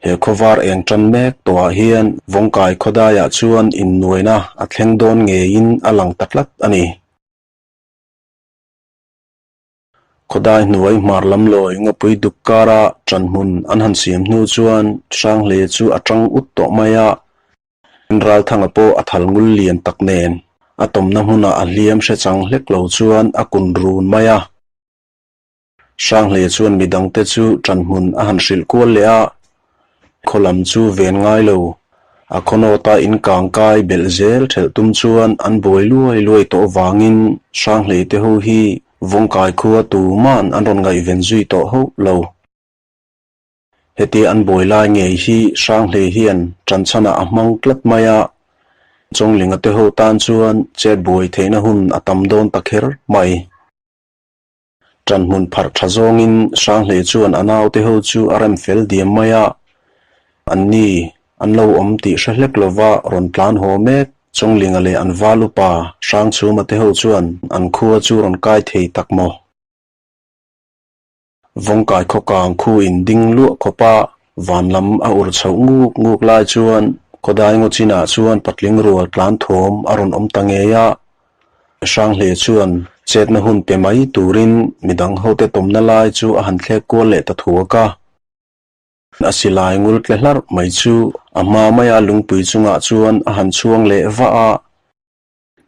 he khawvar eng tan mek tawhah hian Vawngkai khawdaiah chuan innuaina a thleng dawn ngeiin a lang ta tlat a ni. Khawdai hnuai hmar lam lawi ngawpui duk kara ṭanhmun an han siam hnu chuan Hranghlei chu a ṭang ut tawh mai a, Ralthanga pawh a thal ngul lian tak nen a tawmna hmunah a hliam hre chang hlek lo chuan a kun run mai a. Hranghlei chuan midangte chu ṭanhmun a han hrilh kual leh a, khaw lam chu ven ngai lo. A khaw nawta inkang kai belh zel ṭhelh tum chuan an buai luai luai tawh vangin Hranghlei te ho hi Vawngkai khua tuman an rawn ngaihven zui tawh hauh lo. Hetia an buai lai ngei hi Hranghlei hian ṭanchhanah a hmang tlat mai a, Chawnglinga te ho tan chuan chet buai theihna hun a tam dawn ta kher mai. Ṭanhmun pharh ṭha zawngin Hranghlei chuan a naute ho chu a rem fel diam mai a, anni an lo awm tih hre hlek lova rawn tlan haw mek. Chawnglinga leh an val upa Hrangchhuma te ho chuan an khua chu rawn kai thei tak maw? Vawngkai khawkang khu in ding luah khawp a, van lam a ur chhoh nguk nguk lai chuan khawdai ngaw chinah chuan patling rual tlan thawm a rawn awm ta ngei a. Hranghlei chuan chetna hun pe mai turin midang hote tawmna lai chu a han thlek kual leh ta thuak a. A silai ngul tle hlarh mai chu a hma maia lungpui chungah chuan a han chhuang leh vah a.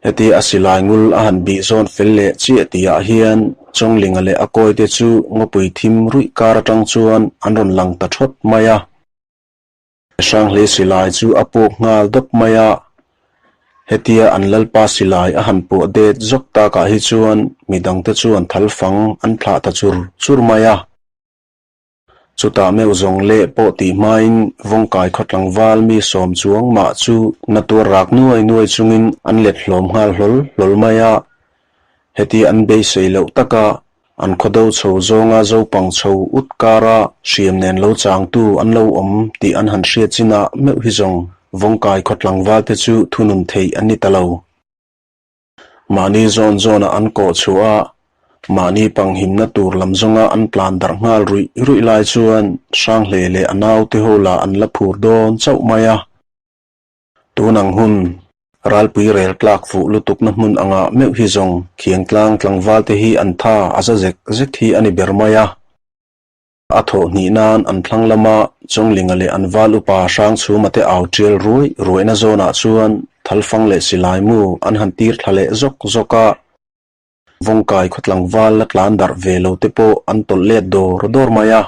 Heti a silai ngul a han bih zawn fel leh chiah tihah hian Chawnglinga leh a kawite chu ngawpui thim ruih kar atang chuan an rawn lang ta thawt mai a. Hranghlei silai chu a puak nghal dawp mai a, hetia an lalpa silai a han puah det zawk takah hi chuan midangte chuan thalfang an thlah ta chur chur mai a. Chutah meuh zawng leh pawh tih hmain Vawngkai khaw tlangval mi sawm chuang mah chu na tuar rak nuai nuai chungin an let hlawm nghal hlawl hlawl mai a. Heti an beisei loh taka an khaw do chho zawnga zopang chho ut kara hriam nen lo changtu an lo awm tih an han hriat chinah meuh hi zawng Vawngkai khaw tlangval te chu thunun theih an ni ta lo. Mahni zawn zawnah an kawh chhuah a, mahni panghimna tur lam zawnga an tlan darh nghal ruih ruih lai chuan Hranghlei leh a naute ho lah an la phur dawn chauh mai a. Tun ang hun, ralpui rel tlak fuh lutukna hmun angah meuh hi zawng khiangtlang tlangval te hi an tha a za zek zek hi a ni ber mai a. A thawh hnih nan an thlang lama Chawnglinga leh an val upa Hrangchhuma te au tial ruai ruaina zawnah chuan thalfang leh silai mu an han tir thla leh zawk zawk a. Vawngkai khaw tlangval la tlan darh ve lo te pawh an tawlh let dawr dawr mai a.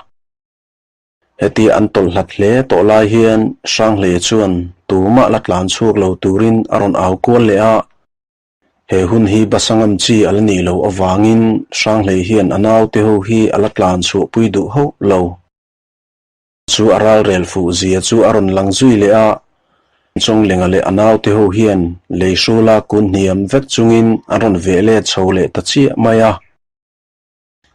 Heti an tawlh hlat hle tawh lai hian Hranghleia chuan tumah la tlan chhuak lo turin a rawn au kual leh a. He hun hi Basangam chi a la nih loh avangin Hranghlei hian a naute ho hi a la tlan chhuahpui duh hauh lo. Chu a ralrel fuh zia chu a rawn lang zui leh a, Chawnglinga leh a naute ho hian lei hrula kun hniam vek chungin an rawn veh let chho leh ta chiah mai a.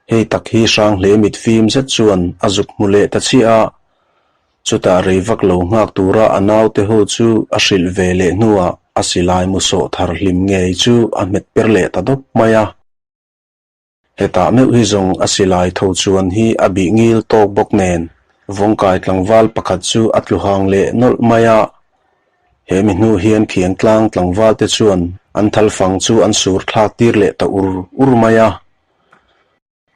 Hei tak hi Hranghlei mit fim zet chuan a zuk hmu leh ta chiah a, chutah rei vak lo nghak tura a naute ho chu a hrilh ve leh hnuah a silai mu sawh thar hlim ngei chu a hmet per leh ta dawp mai a. Hetah meuh hi zawng a silai tho chuan hi a bih ngil tawk bawk nen Vawngkai tlangval pakhat chu a tlu hang leh nawlh mai a, he mi hnu hian Khiangtlang tlangval te chuan an thalfang chu an sur thlak tir leh ta ur ur mai a.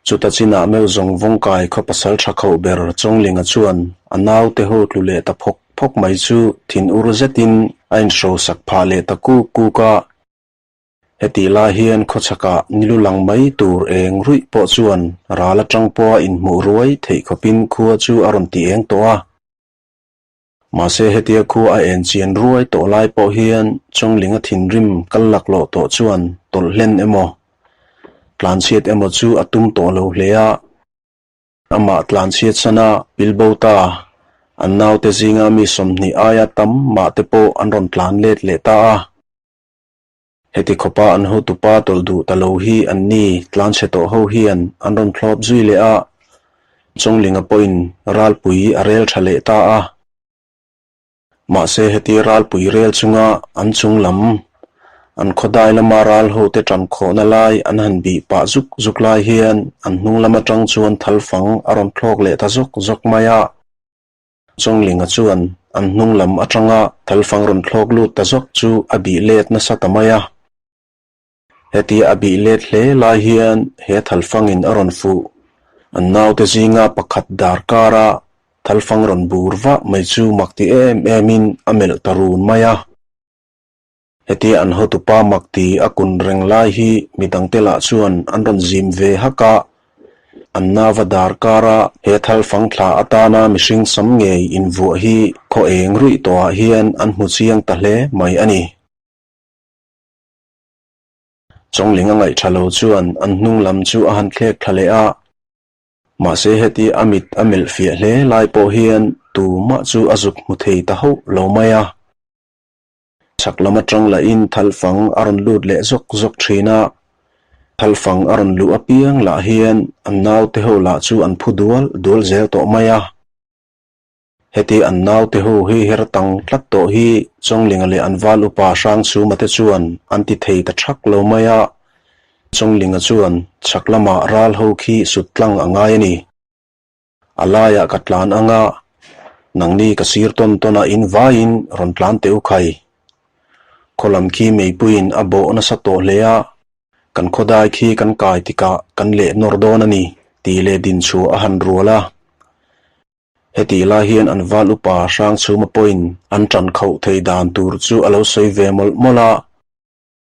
Chuta chinah meuh zawng Vawngkai khaw pasal tha khauh ber Chawnglinga chuan a naute ho tlu leh ta phawk phawk mai chu thin ur zetin a inhrosak phah leh ta kuk kuk a. Hetih lai hian khawchhakah nilu lang mai tur eng ruih pawh chuan ral atang pawha inhmuh ruai theih khawpin khua chu a rawn ti eng tawh a. Mahse hetia khua a en chian ruai tawh lai pawh hian Chawnglinga thinrim kal laklawh tawh chuan tawlh hlen emaw, tlanchhiat emaw chu a tum tawh lo hle a. Amah tlanchhiat sana pilbo ta, an naute zinga mi 20 aia tam mah te pawh an rawn tlan let leh ta a. Heti khawpa an hotupa tawlh duh ta lo hi an ni tlanchhe tawh ho hian an rawn thlawp zui leh a, Chawnglinga pawhin ralpui a rel tha leh ta a. Mahse heti ralpui rel chunga an chung lam, an khawdai lama ral hote tan khawhna lai an han bih pah zuk zuk lai hian an hnung lam atang chuan thalfang a rawn thlawk leh ta zawk zawk mai a. Chawnglinga chuan an hnung lam atanga thalfang rawn thlawk lut ta zawk chu a bih let nasa ta mai a. Hetia a bih let hle lai hian he thalfangin a rawn fuh. An naute zinga pakhat dar kara thalfang rawn bur vah mai chu mak ti em emin a melh ta run mai a. Hetia an hotupa mak ti a kun reng lai hi midangte lah chuan an rawn zim ve hak a, an nava dar kara he thalfang thla atana mihring sam ngei invuah hi khaw eng ruih tawhah hian an hmu chiang ta hle mai a ni. Chawngling a ngaih tha lo chuan an hnung lam chu a han thlek thla leh a, mahse heti a mit a melh fiah hle lai pawh hian tumah chu a zuk hmu thei ta hauh lo mai a. Chhak lam atang lahin thalfang a rawn lut leh zawk zawk thin a, thalfang a rawn luh apiang lah hian an naute ho lah chu an phu dual dual zel tawh mai a. Heti an naute ho hi her tang tlat tawh hi Chawnglinga leh an val upa Hrangchhuma te chuan an ti thei ta thak lo mai a, Chawnglinga chuan chhak lamah ral ho khi sut tlang a ngai a ni. A laiah ka tlan ang a, nangni ka sir tawn tawn a in vaiin rawn tlan teh u khai. Khaw lam khi meipuiin a bawh nasa tawh hle a, kan khawdai khi kan kai tikah kan leh nawr dawn a ni tih leh din chhuah a han rual a. Hetih lai hian an val upa Hrangchhuma pawhin an ṭan khauh thei dan tur chu a lo sawi ve mawlh mawlh a.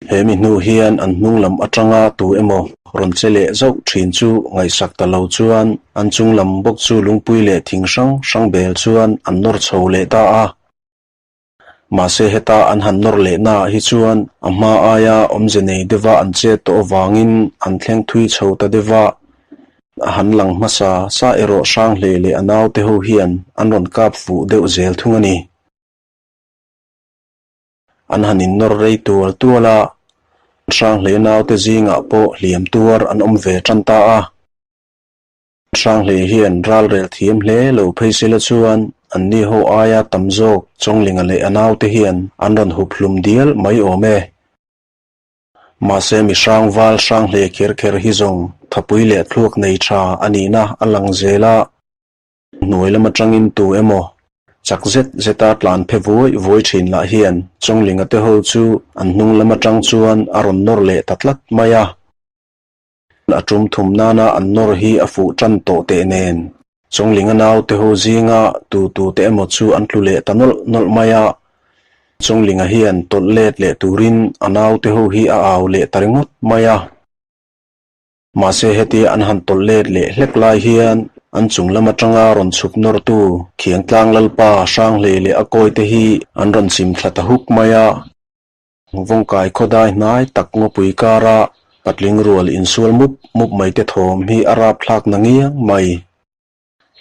He mi hnu hian an hnung lam atanga tu emaw rawn che leh zauh thin chu ngaihsak ta lo chuan an chung lam bawk chu lungpui leh thing hrang hrang bel chuan an nawr chho leh ta a. Mahse heta an han nawr leh naah hi chuan a hma aia awmze nei deuha an chet tawh avangin an thleng thui chho ta deuh a. A han lang hmasa sa erawh Hranghlei leh a naute ho hian an rawn kap fuh deuh zel thung a ni. An han innawr rei tual tual a, Hranghlei naute zingah pawh hliam tuar an awm ve tan ta a. Hranghlei hian ralrel thiam hle lo phei sela chuan anni ho aia tam zawk Chawnglinga leh a naute hian an rawn hup hlum dial mai awm e. Mahse mi hrang val Hranghlei kher kher hi zawng thapui leh thluak nei tha a nihna a lang zel a. Hnuai lam atangin tu emaw chak zet zeta tlan phe vuai vuai thin lah hian Chawnglinga te ho chu an hnung lam atang chuan a rawn nawr leh ta tlat mai a. A tum thum nana an nawr hi a fuh tan tawh teh nen Chawnglinga naute ho zinga tu tu te emaw chu an tlu leh ta nawlh nawlh mai a. Chawnglinga hian tawlh let leh turin a naute ho hi a au leh ta ringawt mai a. Mahse hetia an han tawlh let leh hlek lai hian an chung lam atanga rawn chhuk nawrtu Khiangtlang Lalpa Hranghlei leh a kawite hi an rawn chim thla ta huk mai a. Vawngkai khawdai hnai tak ngawpui kara patling rual insual mup mup mai te thawm hi a rapthlak na ngiang mai.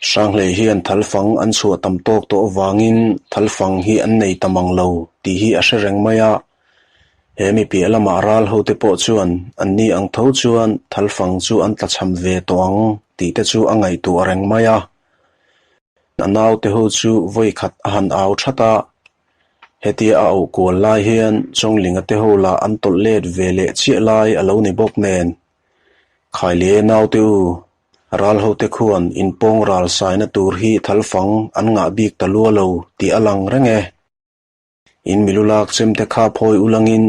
Hranghlei hian thalfang an chhuah tam tawk tawh avangin thalfang hi an nei ta mang lo tih hi a hre reng mai a. He mi piah lamah ral hote pawh chuan anni ang tho chuan thalfang chu an tlachham ve tawh ang tih te chu a ngaihtuah reng mai a. A naute ho chu vawi khat a han au that a, hetia a auh kual lai hian Chawnglinga te ho lah an tawlh let ve leh chiah lai a lo ni bawk nen. Khaile naute u, Ral hote khuan inpawng ral saina tur hi thalfang an ngah bik ta lua lo tih a lang reng e. In milu lak chemte kha phawi ulangin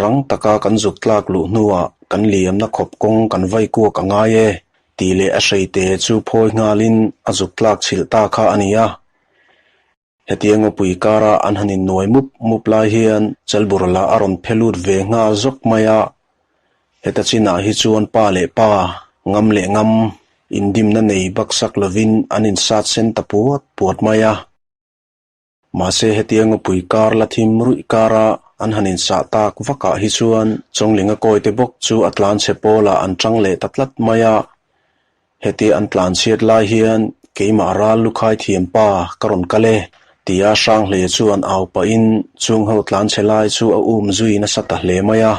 rang taka kan zuk tlak luh hnuah kan liamna khawp kawng kan vai kuak a ngai e tih leh a hreite chu phawi nghalin a zuk tlak chhilh ta kha a ni a. Hetia ngawpui kara an han innuai mup mup lai hian Chalbur lah a rawn phe lut ve nghal zawk mai a. Heta chinah hi chuan pa leh pa, ngam leh ngam, indimna nei baksak lovin an insat sen ta puat puat mai a. Mahse hetia ngawpui kar la thim ruih kara an han insah tak vakah hi chuan Chawnglinga kawite bawk chu a tlanchhe pawlah an tang leh ta tlat mai a. Hetia an tlanchhiat lai hian keimah ral lukhai thiam pa ka rawn kal e, tia Hranghlei chuan au pahin chung ho tlanchhe lai chu a um zui nasa ta hle mai a.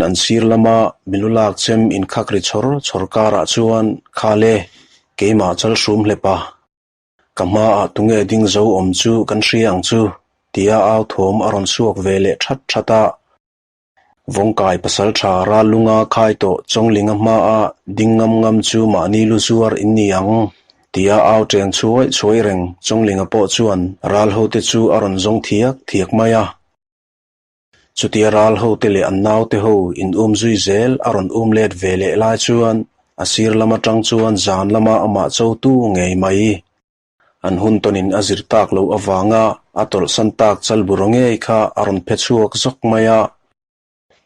An sir lama milu lak chem inkhak ri chhawr chhawr karah chuan Khal e, keimah chalhrum hlep a. Ka hmaah tunge ding zo awm chu kan hria ang chu, tia au thawm a rawn chhuak ve leh that that a. Vawngkai pasaltha ral lunga khai tawh Chawnglinga hmaa ding ngam ngam chu mahni lu zuar in ni ang, tia au teng chhuai chhuai reng Chawnglinga pawh chuan ral hote chu a rawn zawng thiak thiak mai a. Chutia ral hote leh an naute ho in um zui zel a rawn um let ve leh lai chuan a sir lam atang chuan zan lama amah chotu ngei mai. An hun tawnin a zir tak loh avanga a tawlhsan tak chalbura ngei kha a rawn phe chhuak zawk mai a.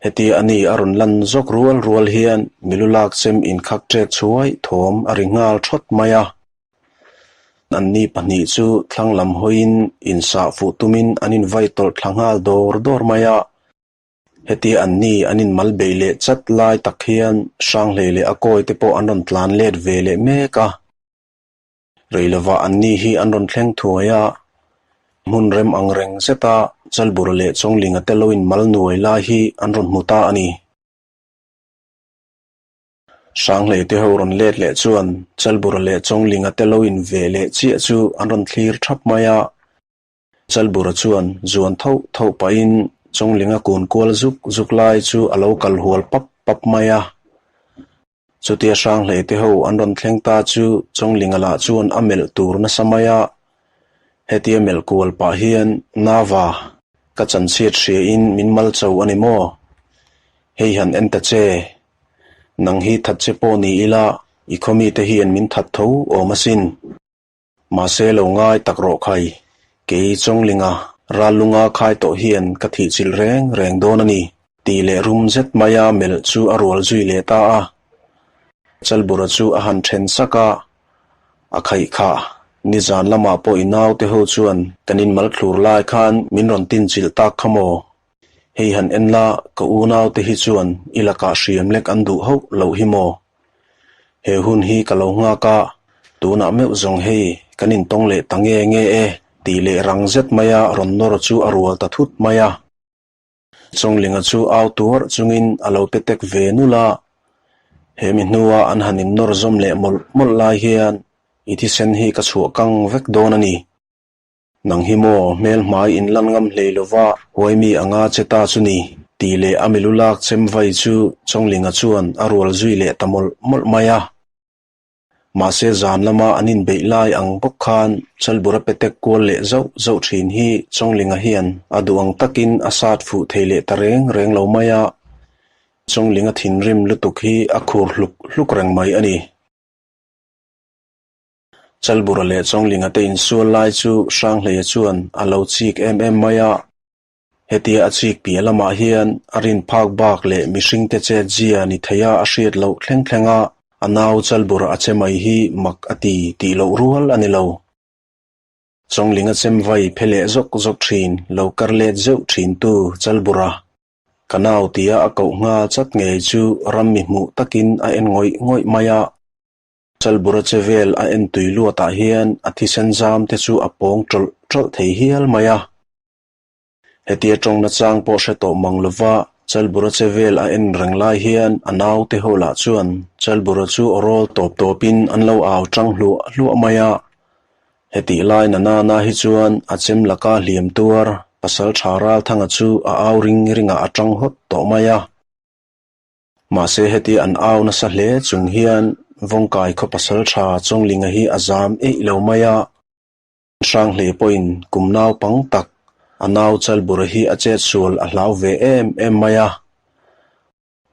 Hetia a ni a rawn lan zawk rual rual hian milu lak chem inkhak ṭek chhuai thawm a ri nghal ṭhawt mai a. Anni pahnih chu thlang lam hawiin insah fuh tumin an invai tawlh thla nghal dawr dawr mai a. Hetia anni an inmal beih leh chat lai tak hian Hranghlei leh a kawi te pawh an rawn tlan let ve leh mek a. Rei lovah anni hi an rawn thleng thuai a, hmun rem ang reng zeta Chalbura leh Chawnglinga te lo inmal nuai lai hi an rawn hmu ta a ni. Hranghlei te ho rawn let leh chuan Chalbura leh Chawnglinga te lo in ve leh chiah chu an rawn thlir thap mai a. Chalbura chuan zuan thoh thoh pahin Chawnglinga kun kual zuk zuk lai chu a lo kal hual pap pap mai a. Chutia Hranghlei te ho an rawn thleng ta chu Chawnglinga lah chuan a melh tur nasa mai a. Hetia melh kual pah hian Nava, ka chanchhiat hria in min mal cho a ni maw? Hei han en ta che. Nang hi that che pawh ni ila i khawmi te hian min that tho awm asin. Mahse lo ngai tak rawh khai, kei Chawnglinga ral lunga khai tawh hian ka thihchilh reng reng dawn a ni. Tih leh rum zet maia melh chu a rual zui leh ta a. Chalbura chu a han then sak a, A khaih kha, nizan lamah pawh i naute ho chuan kan inmal thlur lai khan min rawn tinchilh tak kha maw? Hei han en la, ka unaute hi chuan i lakah hriam lek an duh hauh loh hi maw? He hun hi ka lo nghak a, tunah meuh zawng hei kan intawng leh ta nge nge e tih leh rang zet maia rawn nawr chu a rual ta thut mai a. Chawnglinga chu au tuarh chungin a lo pe tek ve nulh a, he mi hnua an han innawr zawm leh mawlh mawlh lai hian i thisen hi ka chhuah kang vek dawn a ni. Nang hi maw hmel hmai inlan ngam hlei lova huai mi anga che ta chu ni, tih leh a milu lak chem vai chu Chawnglinga chuan a rual zui leh ta mawlh mawlh mai a. Mahse zan lama an inbeih lai ang bawk khan Chalbura petek kual leh zauh zauh thin hi Chawnglinga hian a duh ang takin a sat fuh thei leh ta reng reng lo mai a, Chawnglinga thinrim lutuk hi a khur hluk hluk reng mai a ni. Chalbura leh Chawnglinga te insual lai chu Hranghleia chuan a lo chik em em mai a. Hetia a chik piah lamah hian a rin phak bak leh mihringte chet zia ni theia a hriat loh thleng thleng a, a nau Chalbura a che mai hi mak a ti tih loh rual a ni lo. Chawnglinga chem vai phe leh zawk zawk thin, lo kar let zeuh thin tu Chalbura, ka nau tia a koh nghal chat ngei chu ram mi hmuh takin a en ngawih ngawih mai a. Chalbura che vel a en tui luatah hian a thisen zam te chu a pawng tawlh tawlh thei hial mai a. Hetia tawng nachang pawh hre tawh mang lova Chalbura che vel a en reng lai hian a naute ho lah chuan Chalbura chu aw rawl tawp tawpin an lo au tang hluah hluah mai a. Hetih lai na nana hi chuan a chem laka hliam tuar pasal tha Ralthanga chu a au ring ringah a tang hawt tawh mai a. Mahse heti an au nasa hle chung hian Vawngkai khaw pasal tha Chawnglinga hi a zam eih lo mai a. Hranghli pawhin kum naupang tak a nau Chalbura hi a chet sual a hlau ve em em mai a.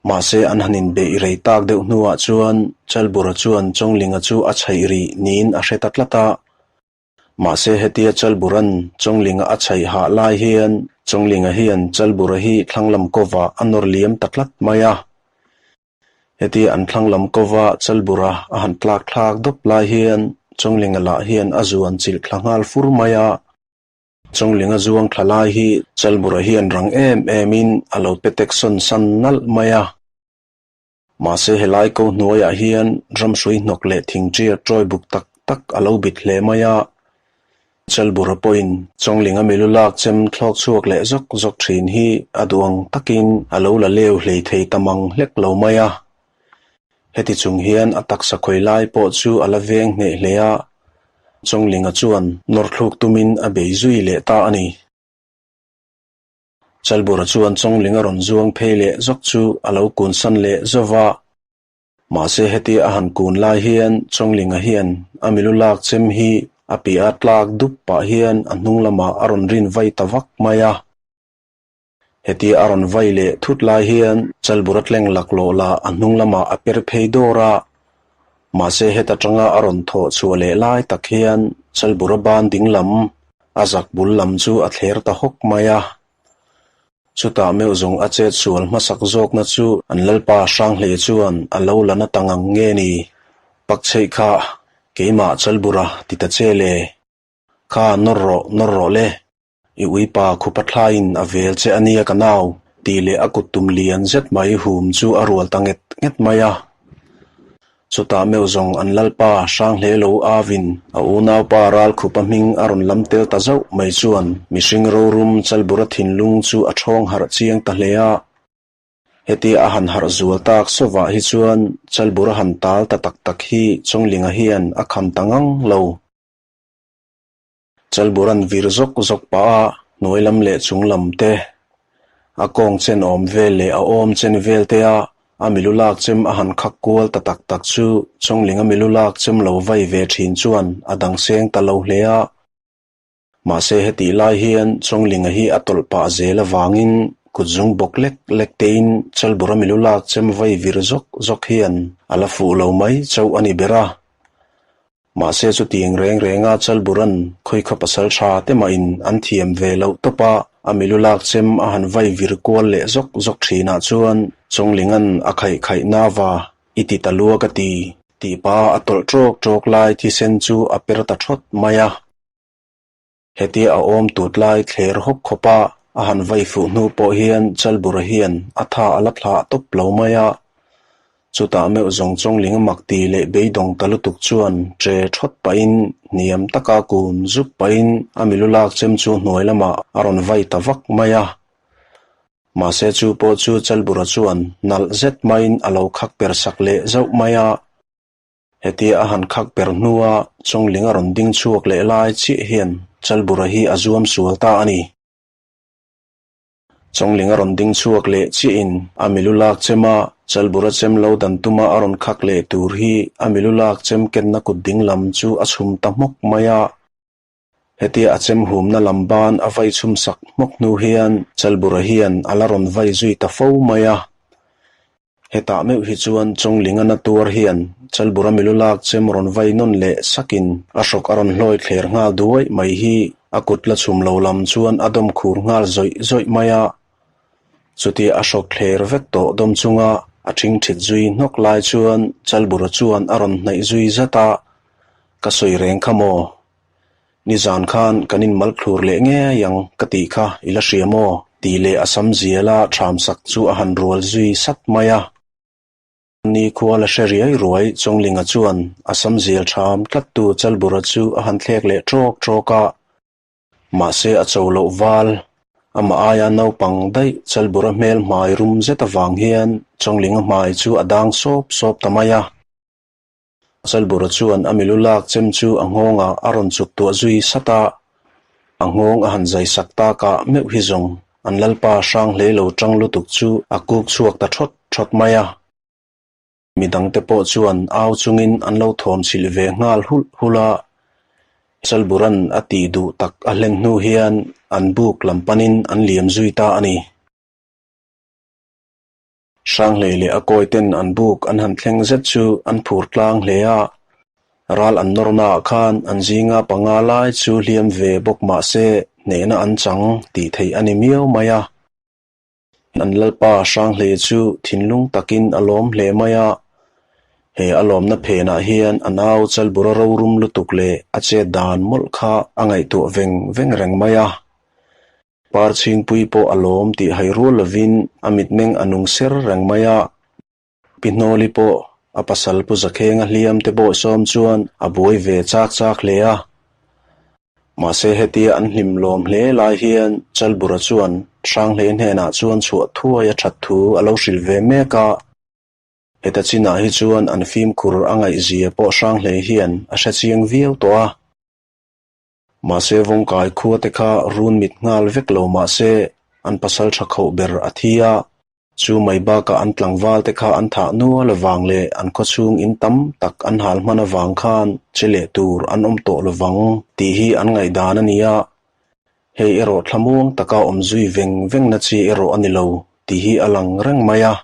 Mahse an han inbeih rei tak deuh hnuah chuan Chalbura chuan Chawnglinga chu a chhaih rih niin a hre ta tlat a. Mahse hetia Chalbura'n Chawnglinga a chhaih hah lai hian Chawnglinga hian Chalbura hi thlanglam kawvah a nawr liam ta tlat mai a. Hetia an thlanglam kova Chalbura a han tlak thlak dawp lai hian Chawnglinga lah hian a zuan chilh thla nghal fur mai a. Chawnglinga zuang thla lai hi Chalbura hian rang em emin a lo pe tek sawn san nalh mai a. Mahse helai ko hnuaiah hian ramhrui hnawk leh thingṭiar ṭawi buk tak tak a lo bit hle mai a. Chalbura pawhin Chawnglinga milu lak chem thlawk chhuak leh zawk zawk ṭhin hi a duh ang takin a lo la leu hlei thei ta mang hlek lo mai a. Heti chung hian a taksa khawi lai pawh chu a la veng hneh hle a, Chawnglinga chuan nawrthluk tumin a bei zui leh ta a ni. Chalbura chuan Chawngling a rawn zuang phei leh zawk chu a lo kun san leh zawk va. Mahse hetia a han kun lai hian Chawnglinga hian a milu lak chem hi a piah a tlak dup pah hian a hnung lamah a rawn rin vai ta vak mai a. Hetia a rawn vai leh thut lai hian Chalbura tleng laklawh lah a hnung lamah a per phei dawr a. Mahse heta tanga a rawn thawh chhuah leh lai tak hian Chalbura ban ding lam a zak bul lam chu a thler ta hawk mai a. Chutah meuh zawng a chet sual hmasak zawkna chu an Lalpa Hranghlei chuan a lo la na ta ngang nge ni? Pak chheih kha keimah Chalbura ti ta che le. Kha nawr rawh, nawr rawh le. I uipa khupa thlaiin a vel che a nia ka nau, tih leh a kut tum lian zet mai hum chu a rual ta nget nget mai a. Chutah meuh zawng an Lalpa Hranghle lo avin a unaupa Ralkhupa hming a rawn lam tel ta zauh mai chuan mihring rorum Chalbura thinlung chu a ṭhawng harh chiang ta hle a. Hetia a han harh zual tak sawvah hi chuan Chalbura han tal ta tak tak hi Chawnglinga hian a kham ta ngang lo. Chalburan vir zawk zawk pah a, hnuai lam leh chung lam te, a kawng chen awm vel leh a awm chen vel te a, a milu lak chem a han khak kual ta tak tak chu Chawnglinga milu lak chem lo vai ve thin chuan a dang seng ta lo hle a. Mahse hetih lai hian Chawnglinga hi a tawlh pah zel avangin kut zung bawk lek lek tein Chalbura milu lak chem vai vir zawk zawk hian a la fuh lo mai chauh a ni ber a. Mahse chutiang reng renga Chalburan khawikhaw pasal tha te mahin an thiam ve loh tawp a. A milu lak chem a han vai vir kual leh zawk zawk thinah chuan Chawnglinga'n a khaih khaih nava i ti ta lua ka ti tih pa a tawlh ṭawk ṭawk lai thisen chu a per ta ṭhawt mai a. Hetia a awm tut lai thler hawk khawpa a han vai fuh hnu pawh hian Chalbura hian a tha a la thlah tawp lo mai a. Chutah meuh zawng Chawngling mak ti leh beidawng ta lutuk chuan ṭe ṭhawt pahin hniam taka kun zuk pahin a milu lak chem chu hnuai lamah a rawn vai ta vak mai a. Mahse chu pawh chu Chalbura chuan nalh zet maiin a lo khak per sak leh zauh mai a. Hetia a han khak per hnua Chawngling a rawn ding chhuak leh lai chiah hian Chalbura hi a zuam sual ta a ni. Chawngling a rawn ding chhuak leh chiahin a milu lak chem a, Chalbura chem lo dan tuma a rawn khak leh tur hi a milu lak chem kenna kut ding lam chu a chhum ta hmawk mai a. Hetia a chem humna lam ban a vai chhum sak hmawk hnu hian Chalbura hian a la rawn vai zui ta fo mai a. Hetah meuh hi chuan Chawnglinga na tuar hian Chalbura milu lak chem rawn vai nawn leh sakin a hrawk a rawn hlawi thler nghal duaih mai hi a kut la chhum lo lam chuan a dawm khur nghal zawih zawih mai a. Chutia a hrawk thler vek tawh dawm chunga a thingthit zui hnawk lai chuan Chalbura chuan a rawn hnaih zui zat a, Ka sawi reng kha maw? Nizan khan kan inmal thlur leh ngei ang ka tih kha i la hria maw? tih leh a sam ziala ṭhamsak chu a han rual zui sat mai a. Ni khua la hre riai ruai Chawnglinga chuan a sam zial ṭham tlattu Chalbura chu a han thlek leh ṭawk ṭawk a. Mahse a cho loh val, amah aia naupang daih Chalbura hmel hmai rum zet avang hian Chawnglinga hmai chu a dang sawp sawp ta mai a. Chalbura chuan a milu lak chem chu a nghawngah a rawn chuk tuah zui sat a, a nghawng a han zai sak takah meuh hi zawng an lalpa hrang hlei lo tang lutuk chu a kuk chhuak ta thawt thawt mai a. Midangte pawh chuan au chungin an lo thawm chhilh ve nghal hulh hulh a, Chalbura'n a tih duh tak a hlen hnu hian an buk lam panin an liam zui ta a ni. Hranghlei leh a kawi ten an buk an han thleng zet chu an phur tlang hle a, ral an nawrnaah khan an zinga panga lai chu hliam ve bawk mah se hnehna an chang tih theih a ni miau mai a. An lalpa Hranghlei chu thinlung takin a lawm hle mai a, he a lawmna phenah hian a nau Chalbura rorum lutuk leh a chet dan mawlh kha a ngaihtuah veng veng reng mai a. Parchhingpui pawh a lawm tih hai rual lovin a mitmeng a nung ser reng mai a. Pi Hnawli pawh a pasal Pu Zakhenga hliam te bawihsawm chuan a buai ve chak chak hle a. Mahse hetia an hlim lawm hle lai hian Chalbura chuan Hranghlei hnenah chuan chhuah thuai a that thu a lo hrilh ve mek a. Heta chinah hi chuan an fimkhur a ngaihzia pawh Hranghlei hian a hrechiang viau tawh a. Mahse Vawngkai khua te kha run mit nghal vek lo mahse an pasal tha khoh ber a thi a, chu mai bakah an tlangval te kha an thah nual avang leh an khawchhung in tam tak an hal hman avang khan che leh tur an awm tawh lovang tih hi an ngaihdan a ni a, hei erawh thlamuang taka awm zui veng vengna chi erawh a ni lo tih hi a lang reng mai a.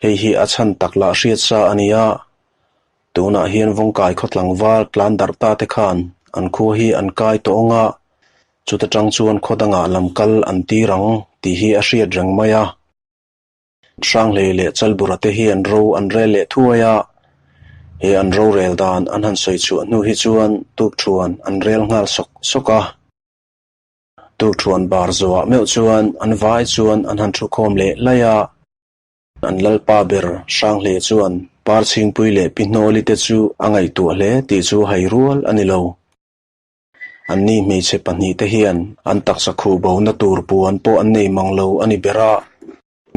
Hei hi a chhan tak lah hriat sa a ni a, tunah hian Vawngkai khaw tlangval tlan darh ta te khan an khua hi an kai tawh ang a, chuta tang chuan khaw dangah lam kal an tir ang tih hi a hriat reng mai a. Hranghlei leh Chalbura te hian ro an rel leh thuai a, he an rorel dan an han sawi chhuah hnu hi chuan tukthuan an rel nghal sawk sawk a. Tukthuan bar zawhah meuh chuan an vai chuan an han thukhawm leh laih a. An lalpa ber Hranghle chuan Parchhingpui leh Pi Hnawli te chu a ngaihtuah hle tih chu hai rual a ni lo. Anni hmeichhe pahnihte hian an taksa khuh bona tur puan pawh an nei mang lo a ni ber a.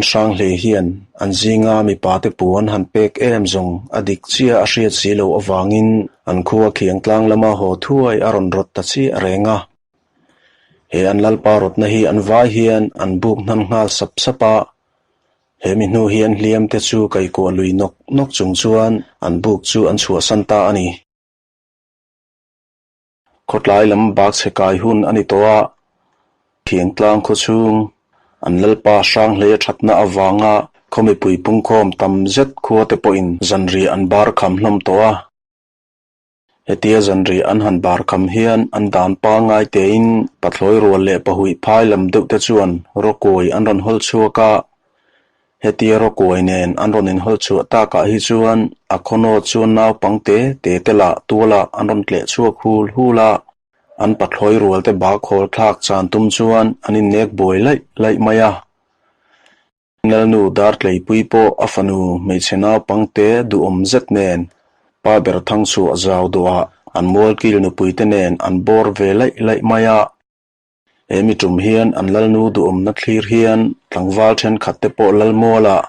Hranghle hian an zinga mipate puan han pek em zawng a dik chiah a hriat si loh avangin an khua khiangtlang lama haw thuai a rawn rawt ta chiah reng a. He an lalpa rawtna hi an vai hian an buk hnan nghal sap sap a, he mi hnu hian hliam te chu kaikuah lui nawk nawk chung chuan an buk chu an chhuahsan ta a ni. Khawtlai lam bak chhe kai hun a ni tawh a, Thiangtlang khaw chhung an lalpa Hranghlei a thatna avanga khaw mipui pungkhawm tam zet khua te pawhin zanriah an bar kham hlawm tawh a. Hetia zanriah an han bar kham hian an dan pangngai tein pathlawi rual leh pahuih phai lam deuh te chuan rawkawi an rawn hawl chhuak a. Hetia rawkawi nen an rawn inhawl chhuah takah hi chuan a khawnaw chuan naupang te te te lah tualah an rawn tleh chhuak hul hul a. An pathlawi rual te bak hawl thlak chan tum chuan an innek buai laih laih mai a. Lalnu Dartleipui pawh a fanu hmeichhe naupangte duhawm zet nen pa ber thang chhuah zau duhah an mualkil nupuite nen an bawr ve laih laih mai a. He mi tum hian an lalnu duhawmna thlir hian tlangval thenkhat te pawh lalmualah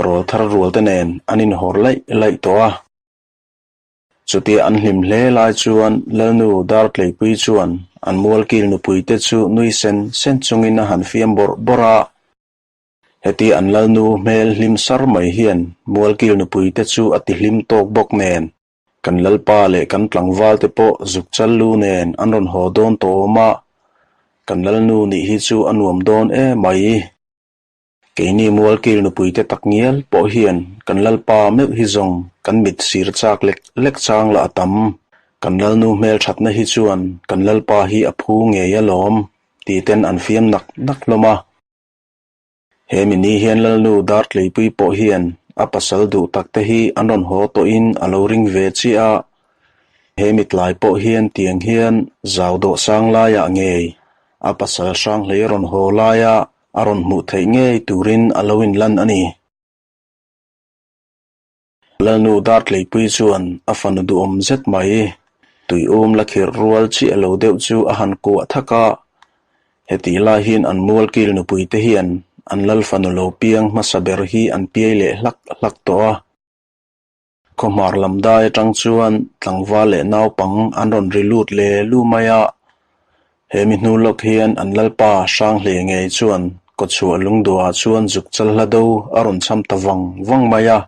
rawlthar rualte nen an inhawr laih laih tawh a. Chutia an hlim hle lai chuan Lalnu Dartleipui chuan an mualkil nupuite chu nui sen sen chungin a han fiam bawrh bawrh a. Heti an Lalnu hmel hlim sar mai hian mualkil nupuite chu a ti hlim tawk bawk nen, kan Lalpa leh kan tlangvalte pawh zuk chal lu nen an rawn haw dawn tawh awm a, kan Lalnu nih hi chu a nuam dawn emai. Keini mualkil nupuite tak ngial pawh hian kan Lalpa meuh hi zawng kan mit sir chak lek lek chang lah a tam. Kan Lalnu hmelthatna hi chuan kan Lalpa hi a phu ngei alawm ti ten an fiam nak nak hlawm a. He mi ni hian Lalnu Dartleipui pawh hian a pasal duh tak te hi an rawn haw tawhin a lo ring ve chiah a. He mi tlai pawh hian tiang hian zau dawh sang laiah ngei a pasal hrang hlei rawn haw laia a rawn hmuh theih ngei turin a lo inlan a ni. Lalnu Dartleipui chuan a fanu duhawm zet mai, tuium la khirh rual chiah lo deuh chu a han kuah thak a. Hetih lai hian an mualkil nupuite hian an lal fanu lo piang hmasa ber hi an piai leh hlak hlak tawh a. Khawhmar lam dai atang chuan tlangval leh naupang an rawn ri lut le lu mai a. He mi hnu lawk hian an lalpa Hranghlei ngei chuan kawchhuah lungduhah chuan zuk chal hla do a rawn cham ta vang vang mai a.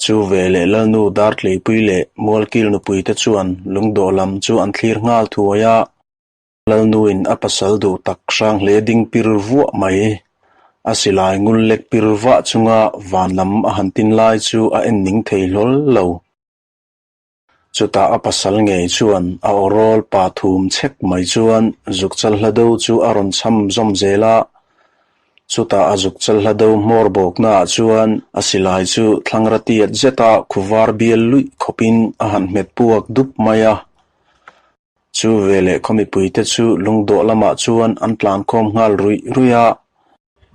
Chu ve leh Lalnu Dartleipui leh Mualkil nupuite chuan lungdawh lam chu an thlir nghal thuai a. Lalnuin a pasal duh tak Hranghle ding pir vuah mai. A silai ngul lek pir vah chunga van lam a han tin lai chu a en ning thei hlawl lo. Chutah a pasal ngei chuan a awrawl pa thum chhek mai chuan zukchal hla do chu a rawn cham zawm zel a. Chutah a zukchal hla do hmawr bawknaah chuan a silai chu thlangra tiat zeta khuvar bial luih khawpin a han hmet puak dup mai a. Chu veleh khaw mipuite chu lungdawh lamah chuan an tlankhawm nghal ruih ruih a.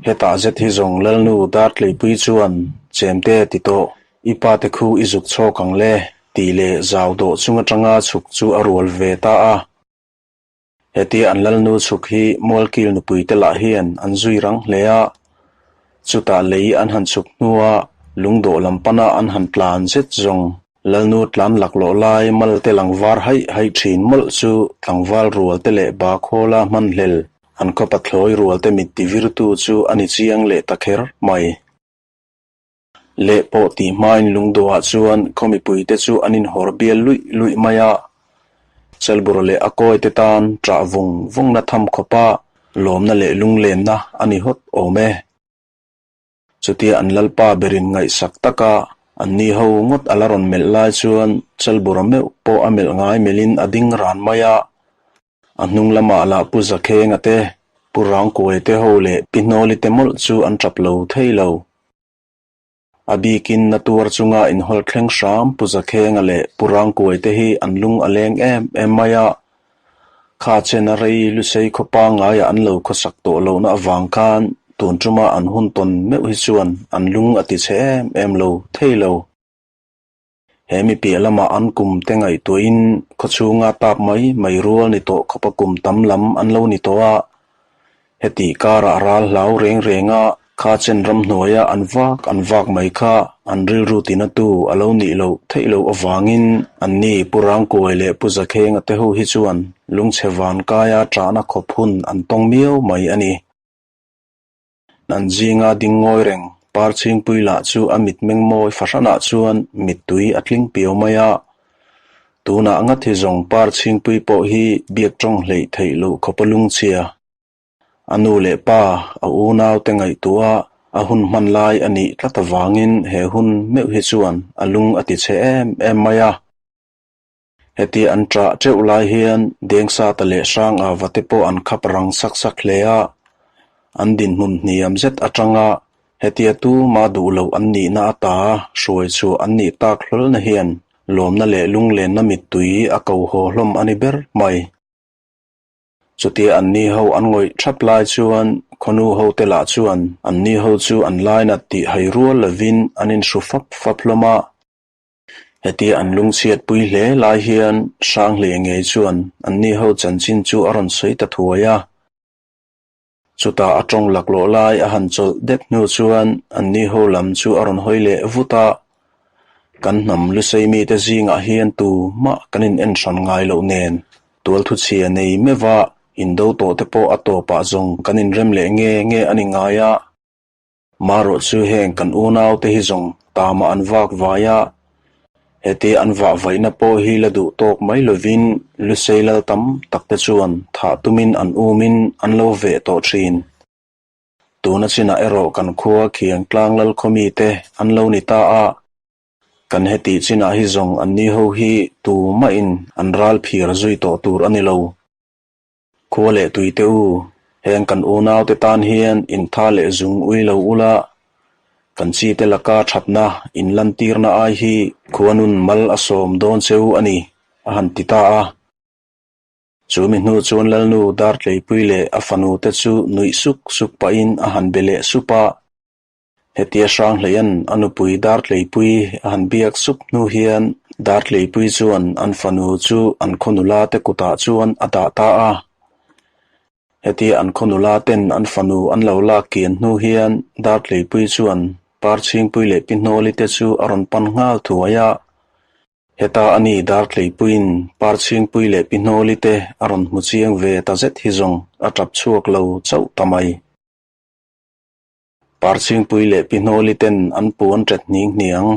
Hetah zet hi zawng Lalnu Dartleipui chuan chemte ti tawh, i pate khu i zuk chhawk ang le, tih leh zau dawh chung atanga chhuk chu a rual ve ta a. Hetia an Lalnu chhuk hi Mualkil nupuite lah hian an zui rang hle a. Chutah lei an han chhuk hnua lungdawh lam pana an han tlan zet zawng Lalnu tlan laklawh lai malte lang var haih haih thin mawlh chu tlangval rualte leh bakhawla hmanhlel an khaw pathlawi rualte mit tivirtu chu a ni chiang leh ta kher mai. Leh pawh tih hmain lungduhah chuan khaw mipuite chu an inhawr bial luih luih mai a, Chelbur leh a kawite tan ṭah vung vungna tham khawpa lawmna leh lunglenna a ni hawt awm e. Chutia an lalpa berin ngaihsak taka anni ho ngawt a la rawn melh lai chuan Chalbura meuh pawh a melh ngai melhin a ding ran mai a. A hnung lamah lah Pu Zakhenga te, Pu Rangkuai te ho leh Pi Hnawli te mawlh chu an tap lo thei lo. A bikin na tuar chunga inhawl thleng hram Pu Zakhenga leh Pu Rangkuai te hi an lung a leng em em mai a. Kha chena rei Lusei khaw pangaiah an lo khawsak tawh lohna avang khan tun tuma an hun tawn meuh hi chuan an lung a ti chhe em em lo thei lo. He mi piah lamah an kum te ngaihtuahin khaw chhunga tap mai mai rual ni tawh khawpa kum tam lam an lo ni tawh a. Heti karah ral hlau reng renga kha chen ramhnuaia an vak an vak mai kha an rilru tinatu a lo nih loh theih loh avangin anni Pu Rangkuai leh Pu Zakhenga te ho hi chuan lungchhe van kaia ṭahna khawp hun an tawng miau mai a ni. An zinga ding ngawi reng Parchhingpui lah chu a mitmeng mawi fahranah chuan mittui a tling piau mai a. Tunah ngat hi zawng Parchhingpui pawh hi biak tawng hleih theih loh khawpa lungchhia. A nu leh pa, a unau te ngaihtuah a hun hman lai a nih tlat avangin he hun meuh hi chuan a lung a ti chhe em em mai a. Hetia an ṭah ṭeuh lai hian Dengsata leh Hrangava te pawh an khap rang sak sak hle a, an dinhmun hniam zet aṭanga hetia tuma duh loh an nihna ata hruai chhuah an nih tak hlawlna hian lawmna leh lunglenna mittui a ko haw hlawm a ni ber mai. Chutia anni ho an ngawih thap lai chuan khawnu ho te lah chuan anni ho chu an lainat tih hai rual lovin an inhru fap fap hlawm a. Hetia an lungchhiat pui hle lai hian Hranghlei ngei chuan anni ho chanchin chu a rawn sawi ta thuai a. Chutah a tawng laklawh lai a han chawlh det hnu chuan anni ho lam chu a rawn hawi leh vut a. Kan hnam lusei mite zingah hian tu mah kan in en hran ngai loh nen tualthuchhia nei meuh a indo tawh te pawh a tawpah zawng kan inrem leh nge nge a ni ngai a. Marawh chu heng kan unaute hi zawng tamah an vak vai a, heti an vah vaihna pawh hi la duh tawk mai lovin Lusei lal tam tak te chuan thah tumin an umin an lo veh tawh thin. Tuna chinah erawh kan khua khiang tlang lal khaw mite an lo ni ta a, kan heti chinah hi zawng anni ho hi tumahin an ral phir zui tawh tur a ni lo. Khua leh tui te u, heng kan unaute tan hian intha leh zung ui lo ula, kan chi te laka thatna inlantirna ai hi khuanun mal a sawm dawn cheu a ni, a han ti ta a. Chu mi hnu chuan Lalnu Dartleipui leh a fanu te chu nuih suk suk pahin a han be leh sup a. Hetia Hranghleia'n a nupui Dartleipui a han biak sup hnu hian Dartleipui chuan an fanu chu an khaw nula te kutah chuan a dah ta a. Hetia an khaw nula ten an fanu an lo lak kian hnu hian Dartleipui chuan Parchhingpui leh Pi Hnawli te chu a rawn pan nghal thuai a. Heta a ni Dartleipuiin Parchhingpui leh Pi Hnawli te a rawn hmu chiang ve ta zet hi zawng a tap chhuak lo chauh ta mai. Parchhingpui leh Pi Hnawli ten an puan ṭet hning hniang.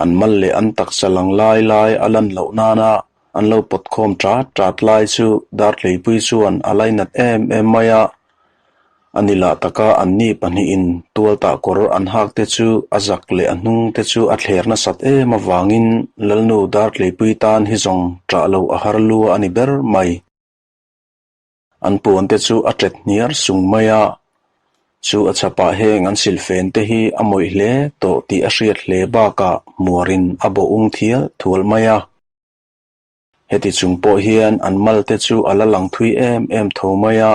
An mal leh an taksa lang lai lai a lan loh nana an lo pawt khawm ṭat ṭat lai chu Dartleipui chuan a lainat em em mai a. A ni lah taka anni pahnihin tualtah kawr an hak te chu a zak leh a hnung te chu a thler nasat em avangin Lalnu Dartleipui tan hi zawng ṭah loh a har lua a ni ber mai. An puan te chu a ṭet hniar sung mai a, chu a chhapah heng an silfen te hi a mawih hle tawh tih a hriat hle bakah muarin a bawh ung thial thual mai a. Heti chung pawh hian an mal te chu a la lang thui em em tho mai a,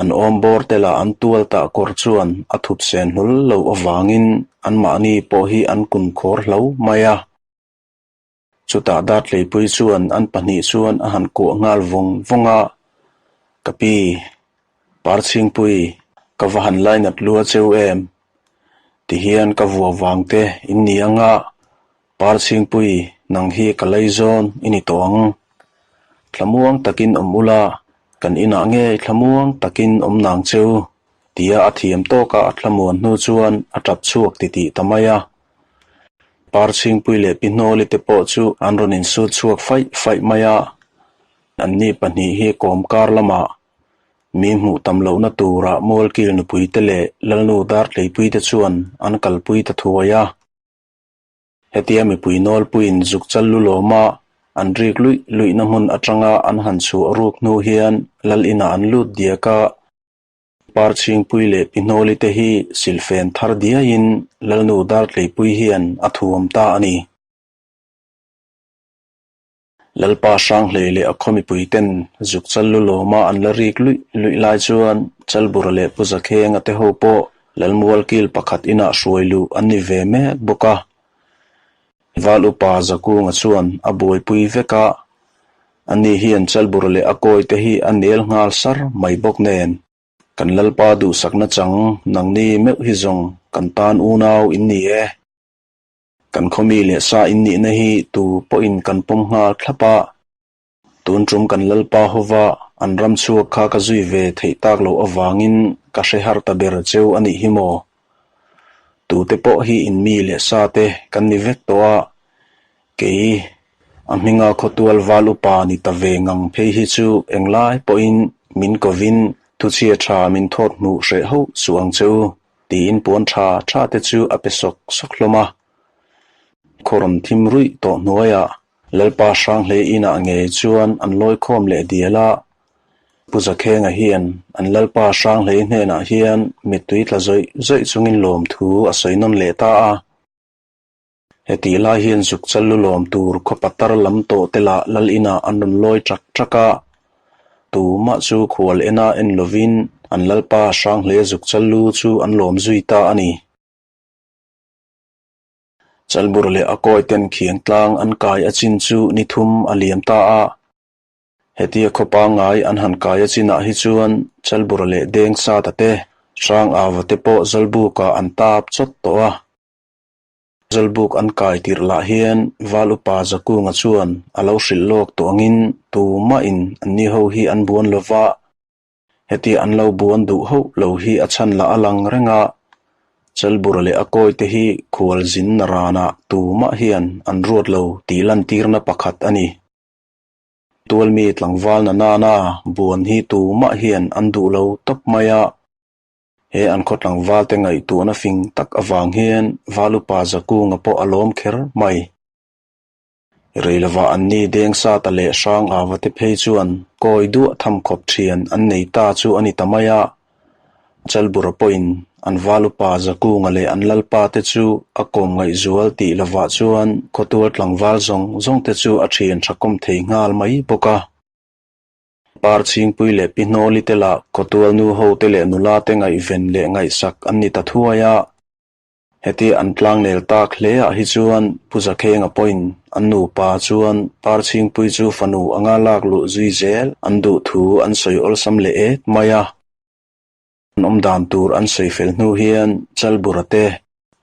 an awm bawr te lah an tual tah kawr chuan a thup sen hlawl loh avangin anmahni pawh hi an kun khawr hlo mai a. Chutah Dartleipui chuan an pahnih chuan a han kuah nghal vawng vawng a, Ka pi, Parchhingpui, ka va han lainat lua cheu em? Tihian ka vua vang te in ni ang a, Parchhingpui, nang hi ka laizawn i ni tawh ang. Thlamuang takin awm ula, kan inah ngei thlamuang takin awm nang cheu, tia a thiam tawka a thlamuan hnu chuan a tap chhuak titih ta mai a. Parchhingpui leh Pi Hnawli te pawh chu an rawn insut chhuak faih faih mai a, anni pahnih hi kawmkar lamah mi hmuh tam lohna turah Mualkil nupui te leh Lalnu Dartleipui te chuan an kalpui ta thuai a. Hetia mipui nawlpuiin zuk chal lu lawma an rik luih luihna hmun atanga an han chhuah ruk hnu hian Lal inah an lut diak a. Parchhingpui leh Pi Hnawli te hi silfen thar diaiin Lalnu Dartleipui hian a thuam ta a ni. Lalpa Hranghlei leh a khaw mipui ten zuk chal lu lawma an la rik luih luih lai chuan Chalbura leh Pu Zakhenga te ho pawh Lalmual kil pakhat inah hruai luh an ni ve mek bawk a. Val upa Zakunga chuan a buaipui vek a, ani hian Chalbur leh a kawi te hi a nel nghal sar mai bawk nen, kan Lalpa duhsakna chang nangni meuh hi zawng kan tan unau in ni e. Kan khawmi leh sa in nihna hi tu pawhin kan pawm nghal thlap a, Tun tum kan Lalpa hova an ram chhuak kha ka zui ve theih tak loh avangin ka hre har ta ber cheu a nih hi maw? Tute pawh hi in mi leh sa te kan ni vek tawh a, kei a hminga khawtual val upa ni ta ve ngang phei hi chu englai pawhin min kovin thuchhia tha min thawt hmuh hreh hauh suh ang che u tiin puan tha tha te chu a pe sawk sawk hlawm a. Khaw rawn thim ruih tawh hnuaiah. Lalpa Hranghlei inah ngei chuan an lawi khawm leh dial a. Pu Zakhenga hian an Lalpa Hranghlei hnenah hian mittui tla zawih zawih chungin lawmthu a sawi nawn leh ta a. Hetih lai hian zuk chal lu lawm tur khaw patar lam tawh te lah lal inah an rawn lawi ṭak ṭak a. Tumah chu khual ena en lovin an Lalpa Hranghlei zuk chal lu chu an lawm zui ta a ni. Chalbur leh a kawi ten khiang tlang an kai a chin chu ni thum a liam ta a. Hetia khaw pangngai an han kai a chinah hi chuan Chalbura leh Dengsata te, Hrangava te pawh Zawlbukah an tap chawt tawh a. Zawlbuk an kai tirh lah hian Val Upa Zakunga chuan a lo hrilh lawk tawh angin tumahin anni ho hi an buan lo va, Hetia an lo buan duh hauh lo hi a chhan lah a lang reng a, Chalbura leh a kawi te hi khualzin na ranah tumah hian an ruat lo tih lantirna pakhat a ni. Tualmi tlangval na nana buan hi tumah hian an duh lo tawp mai a, he an khaw tlangval te ngaihtuahna fing tak avang hian Valupa Zakunga pawh a lawm kher mai. Rei lovah anni Dengsata leh Hrangava te phei chuan kawi duah tham khawp thian an nei ta chu a ni ta mai a. Chalbura pawhin an Valupa Zakunga leh an Lalpa te chu a kawm ngaihzual tih lovah chuan khawtual tlangval zawng zawng te chu a thian thakawm thei nghal mai bawk a. Parchhingpui leh Pi Hnawli te lah khawtual nu ho te leh nula te ngaihven leh ngaihsak an ni ta thuai a. Heti an tlangnel tak hle ah hi chuan Pu Zakhenga pawhin an nupa chuan Parchhingpui chu fanu anga lak luh zui zel an duh thu an sawi awlsam leh et mai a. An awm dan tur an sawi fel hnu hian Chalbura te,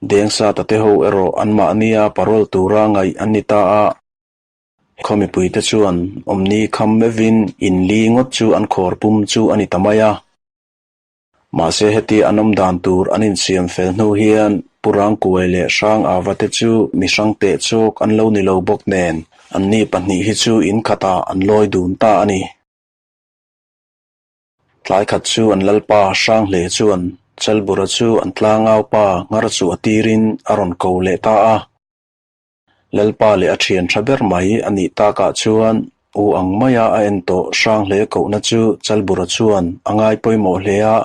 Dengsata te ho erawh anmahnia parole tura ngaih an ni ta a. Khaw mipuite chuan awmni kham meuhin in li ngawt chu an khawr pum chu a ni ta mai a. Mahse heti an awm dan tur an insiam fel hnu hian Pu Rangkuai leh Hrang Ava te chu mi hrang teh chawk an lo ni lo bawk nen anni pahnih hi chu in khatah an lawi dun ta a ni. Tlai khat chu an lalpa Hranghle chuan Chalbura chu an tlangaupa nghar chu a tirin a rawn ko leh ta a. Lalpa leh a thian tha ber mai a nih takah chuan u ang maia a en tawh hrang hle kohna chu Chalbura chuan a ngai pawimawh hle a.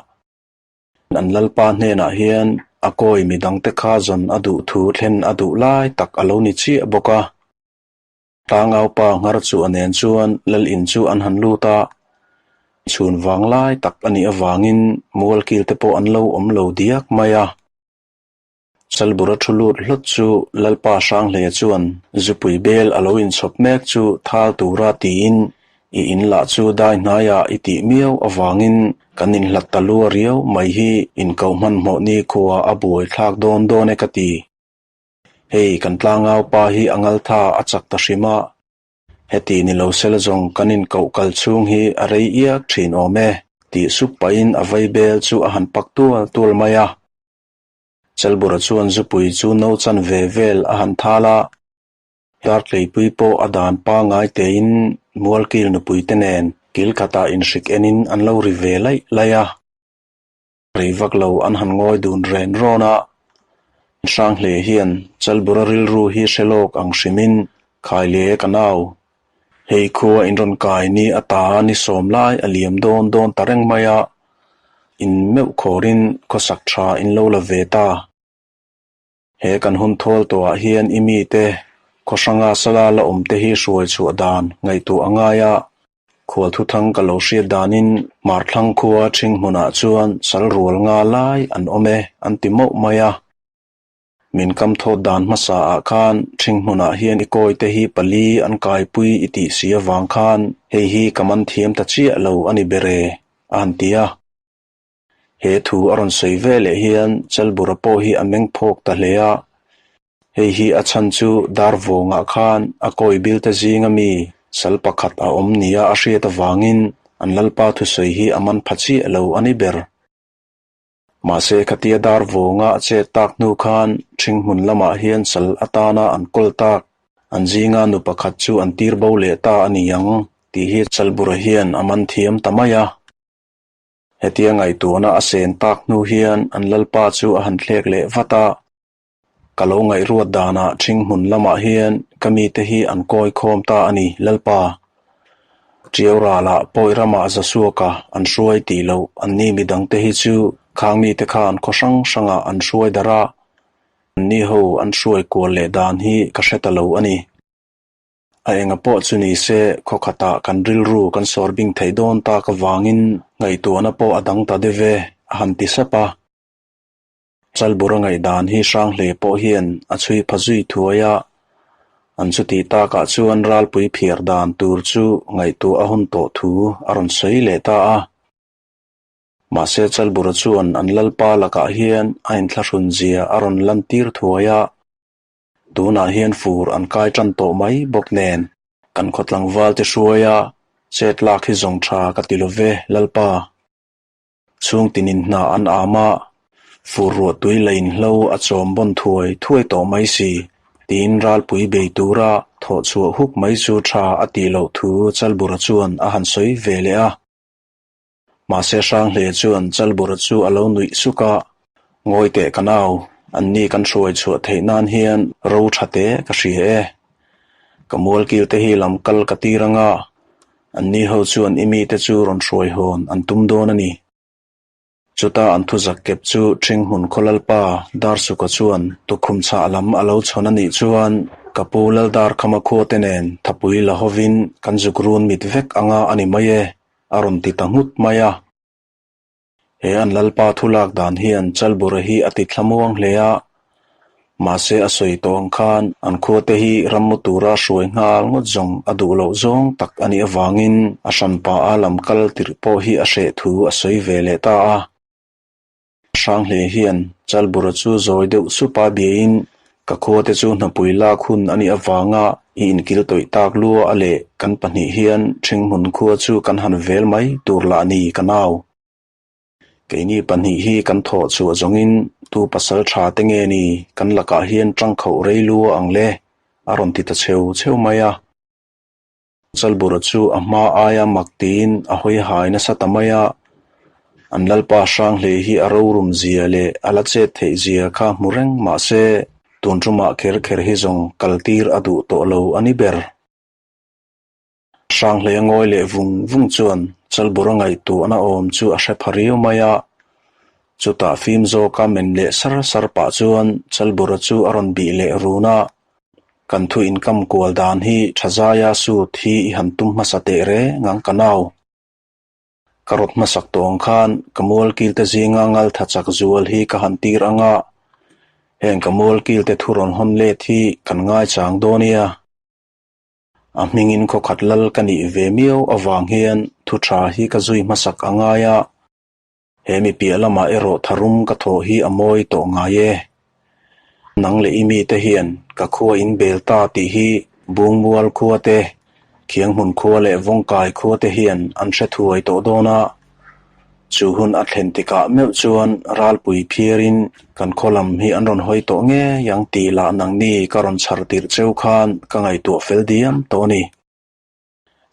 An Lalpa hnenah hian a kawi mi dangte kha zawn a duh thu thlen a duh lai tak a lo ni chiah bawk a. Tlangaupa nghar chu a nen chuan Lal in chu an han lut a, chhun vang lai tak a nih avangin mualkil te pawh an lo awm lo diak mai a. Chalbura thu lut hlawt chu Lalpa Hranghleia chuan zupui bel a lo inchhawp mek chu thal tura tiin i in lah chu dai hnaiah i tih miau avangin kan inhlat ta lua riau mai hi inkoh hmanhmawh ni khua a buai thlak dawn dawn e ka ti. Hei kan tlangau pa hi a ngaltha a chak ta hrim a, heti ni lo sela zawng kan inkoh kal chhung hi a rei iak thin awm e tih sup pahin a vei bel chu a han pak tual tual mai a. Chalbura chuan zupui chu no chan ve vel a han thal a, Dartleipui pawh a dan pangngai tein Mualkil nupuite nen kil khatah inhrik enin an lo ri ve laih laih a. Rei vak lo an han ngawi dun ren rawn a, Hranghle hian Chalbura rilru hi hre lawk ang hrimin Khaile ka nau, hei khua in rawn kai ni ata ni sawm lai a liam dawn dawn ta reng mai a, in meuh khawrin khawsak tha in lo la ve ta. He kan hun thawl tawhah hian i mite khaw hranga sala la awm te hi hruai chhuah dan ngaihtuah a ngai a, khual thuthang ka lo hriat danin Hmarthlang khua ṭhing hmunah chuan sal rual nga lai an awm e an ti mauh mai a. Min kam thawt dan hmasa ah khan ṭhing hmunah hian i kawi te hi pali an kaipui i tih si avang khan hei hi ka man thiam ta chiah lo a ni ber e, a han ti a. He thu a rawn sawi ve leh hian Chalbura pawh hi a meng phawk ta hle a. Hei hi a chhan chu dar vawngah khan a kawi bil te zinga mi sal pakhat a awm nia a hriat avangin an lalpa thusawi hi a man pha chiah lo a ni ber. Mahse khatia dar vawnga a chet tak hnu khan ṭhing hmun lamah hian sal atana an kawl tak, an zinga nu pakhat chu an tir bo leh ta a ni ang tih hi Chalbura hian a man thiam ta mai a. Hetia ngaihtuahna a sen tak hnu hian an lalpa chu a han thlek leh vat a, ka lo ngaihruat danah ṭhing hmun lamah hian ka mite hi an kawi khawm ta a ni, Lalpa. Ṭiau ralah pawi ramah Zasuaka an hruai tih loh anni midangte hi chu khang mite khan khaw hrang hrangah an hruai darh a, anni ho an hruai kual leh dan hi ka hre ta lo a ni. A enga pawh chu ni se, khaw khatah kan rilru kan sawr bing theih dawn tak avangin ngaihtuahna pawh a dang ta deuh e, a han ti sap a. Chalbura ngaihdan hi Hranghlei pawh hian a chhui pha zui thuai a, an chutih takah chuan ralpui phiar dan tur chu ngaihtuah a hun tawh thu a rawn sawi leh ta a. Mahse Chalbura chuan an lalpa lakah hian a inthlahrun zia a rawn lantir thuai a, tunah hian fur an kai tan tawh mai bawk nen kan khaw tlangval te hruaia chet lak hi zawng tha ka ti lo ve lalpa. Chhung tinin hna an am a, fur ruah tui la inhlo a chawm bawn thuai thuai tawh mai si, tiin ralpui bei tura thawh chhuah huk mai chu tha a tih loh thu Chalbura chuan a han sawi ve leh a. Mahse Hranghle chuan Chalbura chu a lo nuih suk a, Ngawi teh ka nau, anni kan hruai chhuah theih nan hian ro tha te ka hria e. Ka mualkil te hi lam kal ka tir anga, Anni ho chuan i mite chu rawn hruai hawn an tum dawn a ni. Chuta an thuzak kep chu Ṭhinghmun khaw lalpa Darsuka chuan tukhum chhah lam a lo chhawn a nih chuan ka pu Laldarkhama khuate nen thapui la hovin kan zuk run mit vek anga a ni mai e, a rawn ti ta nghut mai a. He an lalpa thu lak dan hian Chalbura hi a ti thlamuang hle a, mahse a sawi tawh ang khan an khuate hi rammu tura hruai nghal ngawt zawng a duh loh zawng tak a nih avangin a hranpa a lam kal tirh pawh hi a hreh thu a sawi ve leh ta a. Hranghle hian Chalbura chu zawi deuh supa biain ka khuate chu hnapui lak hun a nih avanga i inkil tawih tak lua a leh kan pahnih hian ṭhinghmun khua chu kan han vel mai tur lah ni ka nau. Keini pahnih hi kan thawh chhuah zawngin tu pasal tha te nge ni kan lakah hian ṭangkhauh rei lua ang le a rawn ti ta cheu cheu mai a. Chalbura chu a hma aia mak tiin a hawi hai nasa ta mai a, an lalpa Hranghlei hi a rorum zia leh a la chet theih zia kha hmu reng mah se tun tumah kher kher hi zawng kaltir a duh tawh lo a ni ber. Hranghlei a ngawi leh vung vung chuan Chalbura ngaihtuahna awm chu a hre pha riau mai a, chutah fim zawka men leh sar sar pah chuan Chalbura chu a rawn bih leh run a, Kan thu inkam kual dan hi tha zaia sut hi i han tum hmasa teh reng ang ka nau. Ka rawt hmasak tawh ang khan ka mualkil te zinga ngal tha chak zual hi ka han tir ang a, heng ka mualkil te thu rawn hawn let hi kan ngaichang dawn nia. A hmingin khawkhat lal ka nih ve miau avang hian thu tha hi ka zui hmasak a ngai a. He mi piah lamah erawh tharum ka thawh hi a mawi tawh ngai e. Nang leh i mite hian ka khua in bel ta tih hi Bungmual khua te, Khianghmun khua leh Vawngkai khua te hian an hre thuai tawh dawn a. Chu hun a thlen tikah meuh chuan ralpui phiarin kan khaw lam hi an rawn hawi tawh ngei ang tih lah nangni ka rawn chhar tirh cheu khan ka ngaihtuah fel diam tawh a ni.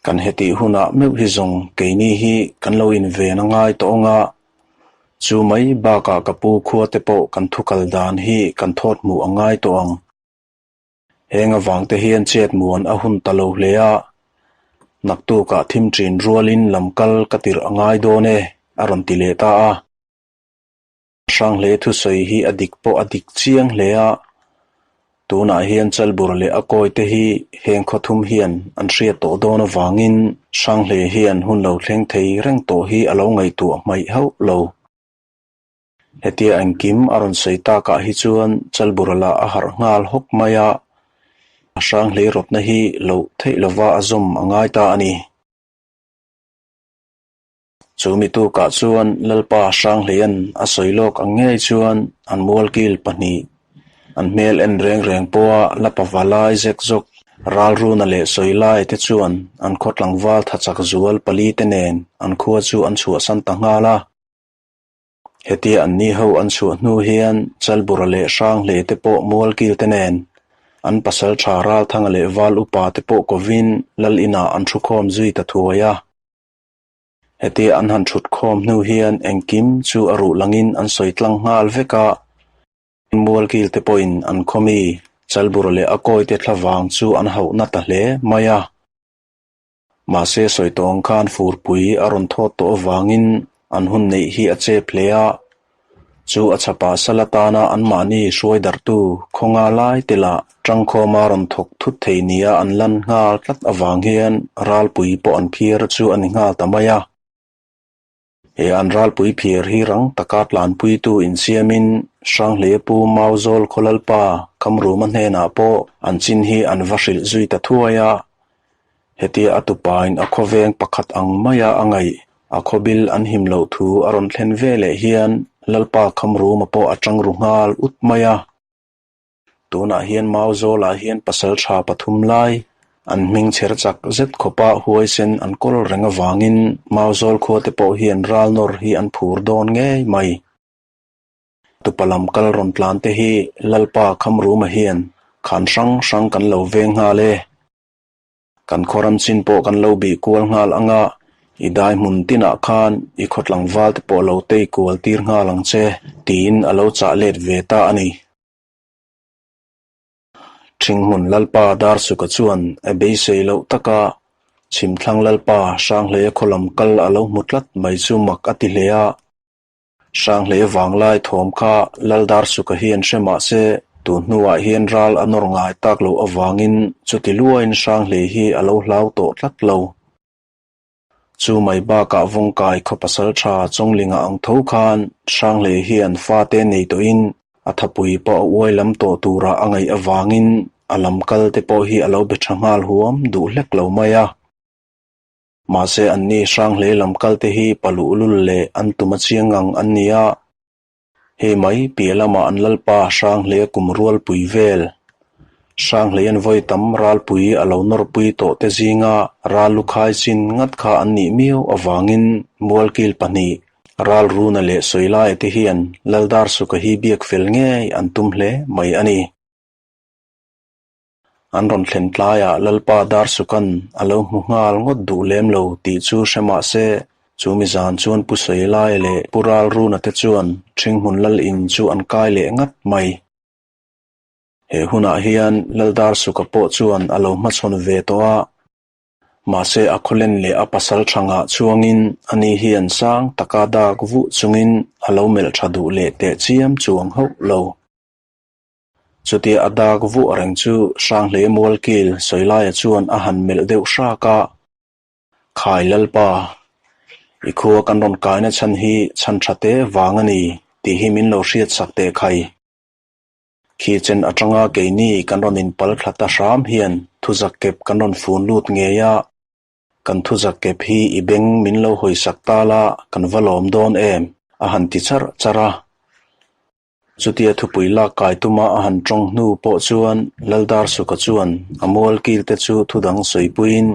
Kan hetih hunah meuh hi zawng keini hi kan lo inven a ngai tawh ang a, chu mai bakah ka pu khua te pawh kan thu kal dan hi kan thawt hmuh a ngai tawh ang. Heng avang te hian chet muan a hun ta lo hle a, naktukah thim ṭin rualin lam kal ka tirh a ngai dawn e, a rawn ti leh ta a. Hranghle thusawi hi a dik pawh a dik chiang hle a, tunah hian Chalbur leh a kawi te hi heng khawthum hian an hriat tawh dawn avangin Hranghle hian hun lo thleng thei reng tawh hi a lo ngaihtuah hmaih hauh lo. Hetia engkim a rawn sawi takah hi chuan Chalbura lah a harh nghal hawk mai a, a Hranghlei rawtna hi loh theih lova a zawm a ngai ta a ni. Chu mi tukah chuan Lalpa Hranghleia'n a sawi lawk ang ngei chuan an mualkil pahnih, an hmel en reng reng pawha la pava lai zek zawk Ralruna leh Sawilai te chuan an khaw tlangval tha chak zual pali te nen an khua chu an chhuahsan ta nghal a. Hetia an ni ho an chhuah hnu hian Chalbura leh Hranghlei te pawh mualkil te nen an pasal tha Ralthanga leh Val upa te pawh kovin Lal inah an thukhawm zui ta thuai a. Hetia an han thut khawm hnu hian engkim chu a ruh langin an sawi tlang nghal vek a, mualkil te pawhin an khaw mi. Chalbura leh a kawite thlavang chu an hauh na ta hle mai a. Mahse sawi tawng khan furpui a rawn thawt tawh avangin an hun neih hi a chep hle a, chu a chhapah sal atana anmahni hruai darhtu khawnga lai te lah tangkhawma rawn thawk thut thei nia an lan nghal tlat avang hian ralpui pawh an phiar chu a ni nghal ta mai a. He an ralpui phiar hi rang taka tlanpuitu insiamin Hranghleia pu Mauzawl Khawlalpa Khamruma hnenah pawh an chin hi an va hrilh zui ta thuai a. Hetia a tupain a khawveng pakhat ang maia a ngaih, a khawbil an him loh thu a rawn thlen ve leh hian Lalpa Khamruma pawh a tang ru nghal ut mai a. Tunah hian Mauzawlah hian pasal tha pathum lai an hming chher chak zet khawpa huaisen an kawl reng avangin Mauzawl khuate pawh hian ral nawr hi an phur dawn ngei mai. Tupa lam kal rawn tlan te hi Lalpa Khamruma hian khan hrang hrang kan lo veng nghal e. Kan khawram chin pawh kan lo bih kual nghal ang a, i dai hmun tinah khan i khaw tlangval te pawh lo tei kual tir nghal ang che, tiin a lo chah let ve ta a ni. Ṭhinghmun Lalpa Darsuka chuan a beisei loh taka Chhimthlang Lalpa Hranghleia khaw lam kal a lo hmu tlat mai chu mak a ti hle a. Hranghleia vanglai thawm kha Lal Darsuka hian hre mah se tun hnuah hian ral a nawr ngai tak loh avangin chuti luain Hranghlei hi a lo hlau tawh tlat lo. Chu mai bakah Vawngkai khaw pasal tha Chawnglinga ang tho khan Hranghleia hian fate nei tawhin a thapui pawh a uai lam tawh turah a ngaih avangin a lam kal te pawh hi a lo be tha nghal huam duh hlek lo mai a. Mahse anni Hranghlei lam kal te hi paluhlul leh an tum a chiang ngang an ni a. Hei mai piah lamah an lalpa Hranghleia kum rualpui vel. Hranghleian vawi tam ralpui a lo nawrpui tawh te zinga ral lukhai chin ngat kha an nih miau avangin Mualkil pahnih, Ralruna leh Sawilaia te hian Laldarsuka hi biak fel ngei an tum hle mai a ni. An rawn thlen tlaiah Lalpa Darsuka'n a lo hmu nghal ngawt duh lem lo tih chu hre mah se, chu mi zan chuan Pu Sawilaia leh Pu Ralruna te chuan Ṭhinghmun Lal in chu an kai leh ngat mai. He hunah hian Lal Darsuka pawh chuan a lo hmachhawn ve tawh a, mahse a khawlen leh a pasal thangah chuangin ani hian sang taka dak vuh chungin a lo melh tha duh leh teh chiam chuang hauh lo. Chutia a dak vuah reng chu Hranghleia Mualkil Sawilaia chuan a han melh deuh hrak a, Khai Lalpa, i khua kan rawn kaina chhan hi chhan tha te vang a ni tih hi min lo hriat sak teh khai. Khi chen atanga keini kan rawn inpal thla ta hram hian thuzak kep kan rawn fun lut ngei a, kan thuzak kep hi i beng min lo hawi sak ta la kan va lawm dawn em? a han ti charh charh a. Chutia thupui lak kai tuma a han tawng hnu pawh chuan Laldarsuka chuan a mual kil te chu thudang sawipuiin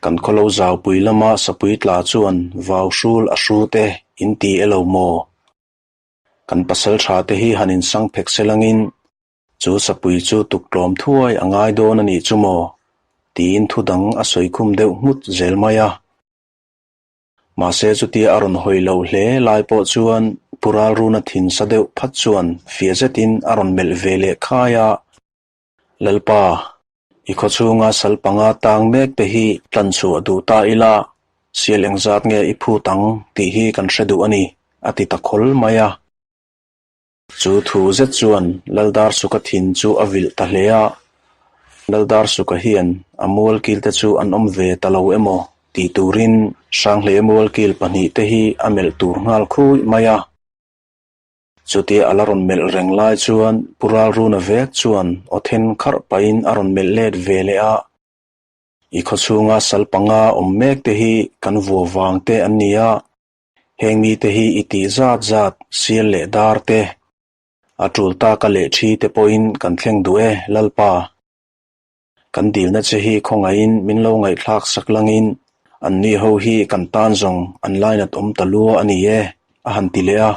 kan khawlo zaupui lama sapui tla chuan vau hrul a hru te in ti e lo maw? Kan pasal tha te hi han insang phek se langin chu sapui chu tuktlawm thuai a ngai dawn a nih chu maw? tiin thudang a sawikhum deuh nghut zel mai a. Mahse chutia a rawn hawi loh hle lai pawh chuan Pu Ralruna thin sa deuh phat chuan fiah zetin a rawn melh ve leh khai a, Lalpa, i khaw chhunga sal panga tang mek te hi tlan chhuah duh ta ila, sial engzat nge i phut ang tih hi kan hre duh a ni, a ti ta khawl mai a. Chu thu zet chuan Laldarsuka thin chu a vilh ta hle a, Laldarsuka hian a mualkil te chu an awm ve ta lo emaw tih turin Hranghleia mualkil pahnihte hi a melh tur nghal khuih mai a. Chutia a la rawn melh reng lai chuan Pu Ralruna vek chuan aw then kharh pahin a rawn melh let ve leh a, I khawchhunga sal panga awm mek te hi kan vua vang te an ni a, Heng mite hi i tih zat zat sial leh dar te, a tul taka leh thi te pawhin kan thleng duh e, Lalpa. Kan dilna che hi khawngaihin min lo ngaihthlak sak langin anni ho hi kan tan zawng an lainat awm ta lua a ni e, a han ti leh a.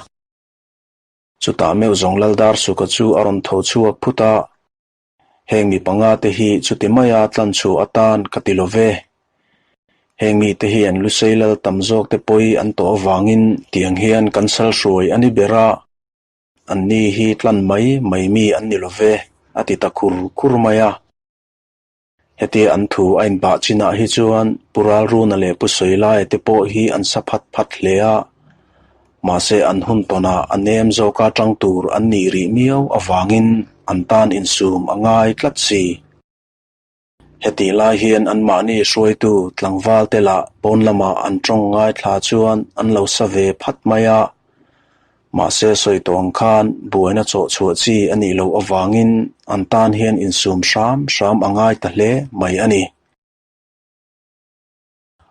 Chutah meuh zawng Laldarsuka chu a rawn tho chhuak phut a. Heng mi panga te hi chuti maia tlan chhuah atan ka ti lo ve. Heng mite hi an lusei lal tam zawk te pawi an tawh avangin tiang hian kan sal hruai a ni ber a, anni hi tlan mai mai mi an ni lo ve, a ti ta khur khur mai a. Hetia an thu a inbah chinah hi chuan Pu Ralruna leh Pu Sawilaia te pawh hi an sa phat phat hle a, mahse an hun tawnah a nem zawka tang tur an nih rih miau avangin an tan insum a ngai tlat si. Hetih lai hian anmahni hruaitu tlangval te lah pawn lamah an tawng ngaithla chuan an lo sa ve phat mai a. Mahse sawi tawh ang khan buaina chawh chhuah chi a nih loh avangin an tan hian insum hram hram a ngai ta hle mai a ni.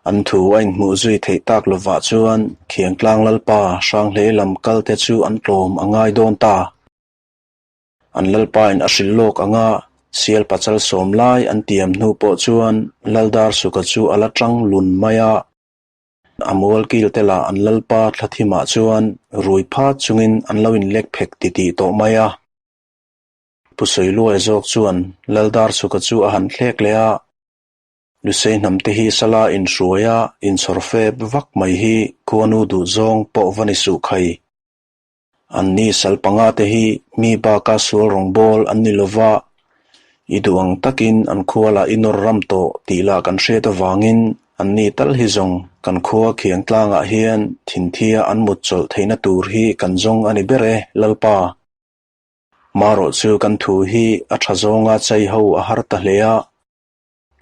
An thu a inhmuh zui theih tak lovah chuan Khiangtlang Lalpa Hranghlei lam kal te chu an tlawm a ngai dawn ta. An lalpain a hrilh lawk ang a, sial pachal sawm lai an tiam hnu pawh chuan Laldarsuka chu a la tang lun mai a. A mual kil te lah an lalpa thla thimah chuan rui phat chungin an lo inlek phek titih tawh mai a. Pu Sawiluai zawk chuan Laldarsuka chu a han thlek leh a, Lusei hnam te hi sala inhruai a inchhawr fep vak mai hi khuanu duhzawng pawh va ni suh khai. Anni sal panga te hi mi baka sual rawngbawl an ni lova, i duh ang takin an khualah i nawr ram tawh tih lah kan hriat avangin anni tal hi zawng kan khua khiang tlangah hian thinthia an mut chawlh theihna tur hi kan zawng a ni ber e, Lalpa. Marawh chu kan thu hi a tha zawnga chai ho a har ta hle a.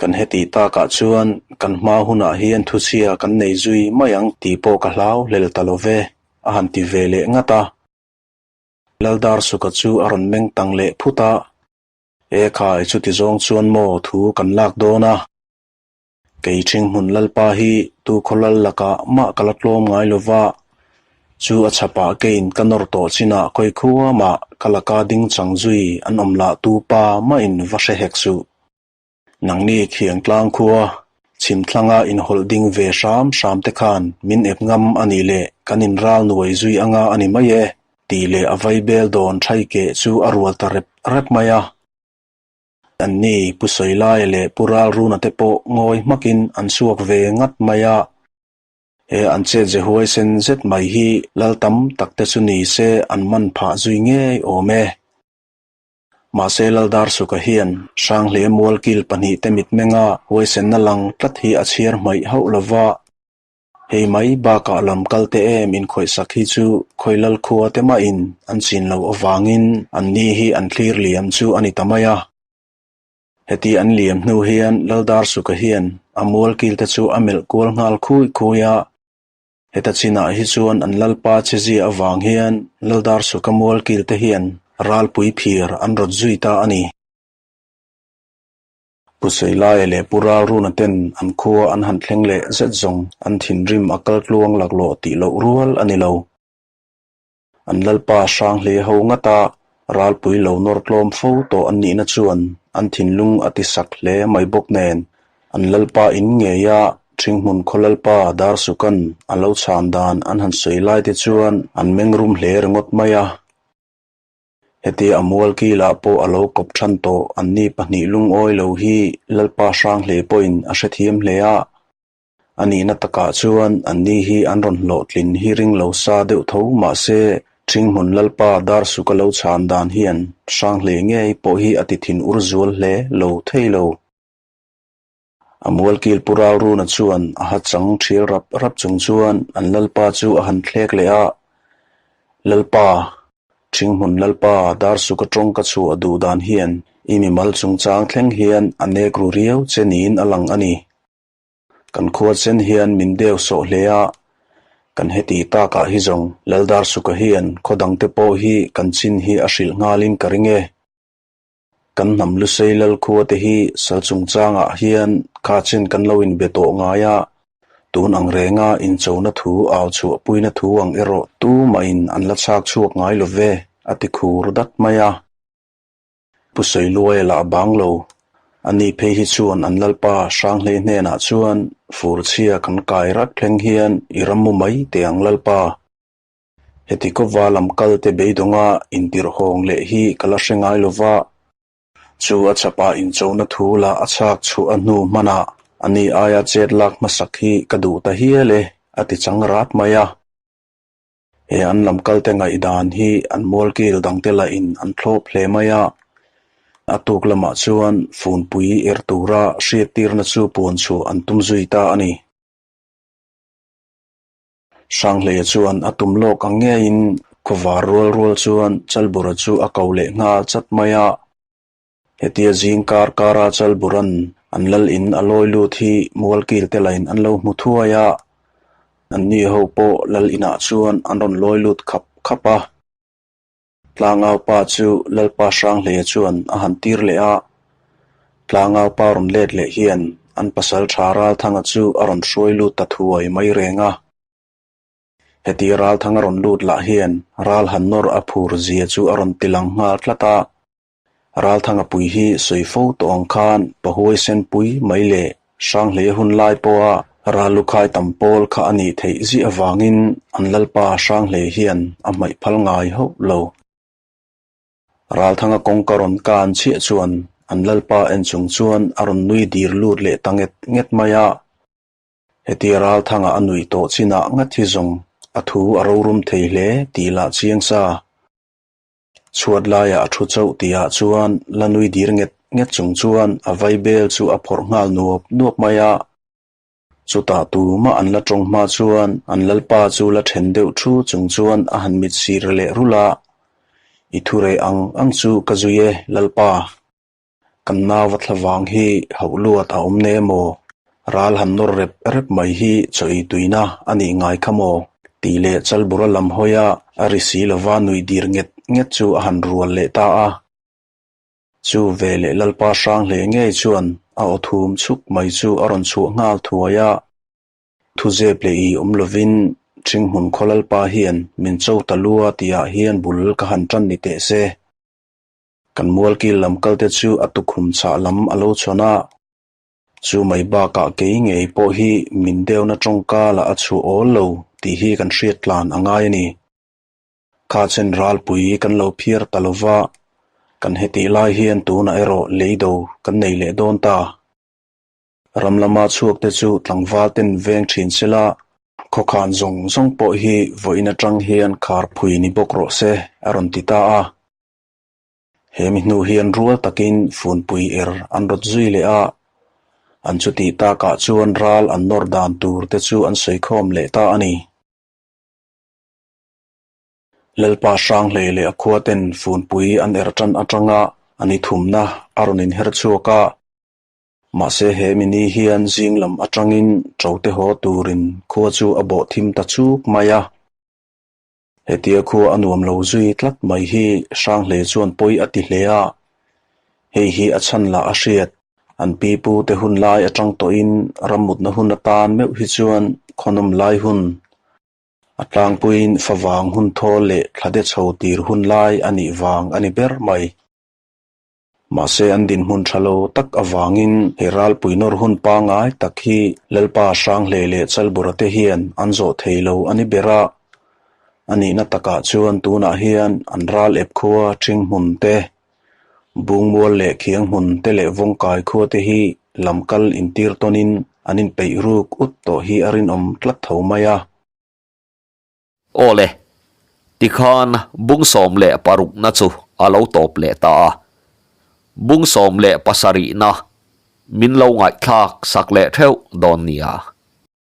Kan heti takah chuan kan hma hunah hian thuchhia kan nei zui mai ang tih pawh ka hlau hlel ta lo ve, a han ti ve leh ngat a. Laldarsuka chu a rawn meng tang leh phut a, E khai, chuti zawng chuan maw thu kan lak dawn a? Kei Ṭhinghmun Lalpa hi tu khawlal lakah mah ka la tlawm ngai lo va, chu a chhapah keiin ka nawr tawh chinah khawi khua mah ka laka ding chang zui an awm lah tu pa mahin va hre hek suh. Nangni Khiangtlang khua, chhimthlanga inhawlh ding ve hram hram te khan min ep ngam a nih leh kan inral nuai zui anga a ni mai e, tih leh a vaibel dawn thai keh chu a rual ta rep rep mai a. Anni Pu Sawilaia leh Pu Ralruna te pawh ngawi hmakin an chhuak ve ngat mai a. He an chet ze huaisen zet mai hi lal tam tak te chu ni se an man phah zui ngei awm e. Mahse Laldarsuka hian Hranghle mualkil pahnihte mitmenga huaisenna lang tlat hi a chhiar hmaih hauh lo va. Hei mai bakah lam kalte em inkhawihsak hi chu khawi lalkhua te mahin an chin loh avangin anni hi an thlir liam chu a ni ta mai a. Heti an liam hnu hian Laldarsuka hian a mualkilte chu a melh kual nghal khui khui a. Heta chinah hi chuan an lalpa chezia avang hian Laldarsuka mualkilte hian ralpui phir an rawt zui ta a ni. Pu Seilaia leh Pu Ralruna ten an khua an han thleng leh zet zawng an thinrim a kal tluang laklawh tih loh rual a ni lo. An lalpa Hranghle ho ngata ralpui lo nawr tlawm fo tawh an nihna chuan an thinlung a ti sak hle mai bawk nen an lalpa in ngeia Ṭhinghmun khaw lalpa Darsukan a lo chhan dan an han sawi lai te chuan an mengrum hle ringawt mai a. Hetia a mual kilah pawh a lo kawp than tawh anni pahnih lungawi lo hi Lalpa Hranghle pawhin a hrethiam hle a. A nihna takah chuan anni hi an rawn hlawhtlin hi ring lo sa deuh tho mahse Ṭhinghmun Lalpa Darsuka lo chhan dan hian Hranghle ngei pawh hi a ti thin ur zual hle lo thei lo. A mualkil Pu Ralruna chuan a ha chang thial rap rap chung chuan an Lalpa chu a han thlek leh a, Lalpa, Ṭhinghmun Lalpa Darsuka tawng ka chhuah duh dan hian i mimal chungchang thleng hian a nek ru riau che niin a lang a ni. Kan khua chen hian min deu sawh hle a, kan heti takah hi zawng Lal Darsuka hian khaw dangte pawh hi kan chin hi a hrilh nghalin ka ring e. Kan hnam Lusei Lalkhua te hi sal chungchangah hian kha chen kan lo inbe tawh ngai a, tun ang renga inchona thu au chhuahpuina thu ang erawh tumahin an la chhak chhuak ngai lo ve, a ti khur dat mai a. Pu Sawiluaia lah bang lo. Ani phei hi chuan an Lalpa Hranghlei hnenah chuan furchhia kan kai rat thleng hian i ram mu mai teh ang Lalpa. Heti kawva lam kal te beidawnga intirh hawng leh hi ka la hre ngai lo va, chu a chhapah inchona thu lah a chhak chhuah a hnu hmanah ani aia chet lak hmasak hi ka duh ta hial e, a ti chang rat mai a. He an lam kal te ngaihdan hi an mualkil dangte lahin an thlawp hle mai a. A tuk lamah chuan funpui er tura hriattirna chu puan chhuah an tum zui ta a ni. Hranghleia chuan a tum lawk ang ngeiin khawvar rual rual chuan Chalbura chu a ko leh nghal chat mai a. Hetia zing kar kara Chalburan an lal in a lawi lut hi Mualkil te lain an lo hmu thuai a, anni ho pawh lal inah chuan an rawn lawi lut khap khap a. Tlangau pa chu Lalpa Hranghleia chuan a han tir leh a, Tlangau pa rawn let leh hian an pasal tha Ralthanga chu a rawn hruai lut ta thuai mai reng a. Heti Ralthanga rawn lut lah hian ral han nawr a phur zia chu a rawn ti lang nghal tlat a. Ralthanga pui hi sawi fo tawh ang khan pahuaisen pui mai leh Hranghleia hun lai pawha ral lukhai tam pawl kha a nih theih ziah avangin an Lalpa Hranghlei hian a hmaih phal ngai hauh lo. Ralthanga kawngka rawn kan chiah chuan an Lalpa en chung chuan a rawn nui dir lut leh ta nget nget mai a. Hetia Ralthanga a nuih tawh chinah ngat hi zawng a thu a rorum thei hle tih lah chiang sa. Chhuat laiah a thu chauh tihah chuan la nui dir nget nget chung chuan a vaibel chu a phawrh nghal nuap nuap mai a. Chutah tumah an la tawng hma chuan an lalpa chu la then deuh thu chung chuan a han mit sir leh rulh a, I thu reh ang ang chu ka zui e, lalpa. Kan nauva thla vang hi hauh luat a awm ne maw? Ral han nawr rep rep mai hi chaw ei tuina a nih ngai kha maw? Tih leh Chalbura lam hawia a ri si lova nuih dir nget nget chu a han rual leh ta a. Chu ve leh Lalpa hrang hle ngei chuan a aw thum chhuk mai chu a rawn chhuah nghal thuai a. Thuzep leh i awm lovin Ṭhinghmun khaw Lalpa hian min cho ta lua tihah hian bul ka han ṭan ni teh se. Kan mualkil lam kalte chu a tukhum chhah lam a lo chhawn a, chu mai bakah kei ngei pawh hi min deuhna tawngka lah a chhuah awl lo tih hi kan hriat tlan a ngai a ni. Kha chen ralpui kan lo phiar ta lo va, kan hetih lai hian tunah erawh leido kan nei leh dawn ta. Ram lama chhuak te chu tlangval ten veng thin sela, khawkhan zawng zawng pawh hi vawiin atang hian khar phui ni bawk rawh se a rawn ti ta a. He mi hnu hian rual takin funpui er an rawt zui leh a, an chutih takah chuan ral an nawr dan tur te chu an sawikhawm leh ta a ni. Lalpa Hranghlei leh a khua ten funpui an er tan atanga a ni thumna a rawn inher chhuak a, mahse he mi ni hian zing lam atangin ṭote haw turin khua chu a bawh thim ta chuk mai a. Hetia khua a nuam lo zui tlat mai hi Hranghlei chuan pawi a ti hle a, hei hi a chhan lah a hriat. An pipu te hun lai atang tawhin rammutna hun atan meuh hi chuan khawnawm lai hun, a tlangpuiin favang hun thawl leh thlade chho tir hun lai a nih vang a ni ber mai. Mahse an dinhmun tha lo tak avangin he ralpui nawr hun pangngai tak hi Lalpa Hranghlei leh Chalbura te hian an zawh thei lo a ni ber a. A nihna takah chuan tunah hian an ral ep khua ṭhing hmun te, Bungmual leh Khiang hmun te leh Vawngkai khua te hi lamkal intir tawnin an inpeih ruk ut tawh hi a rinawm tlat tho mai a. Aw le, tikhan bung 16 na chu a lo tawp leh ta a. Bung 17 na min lo ngaihthlak sak leh theuh dawn nia.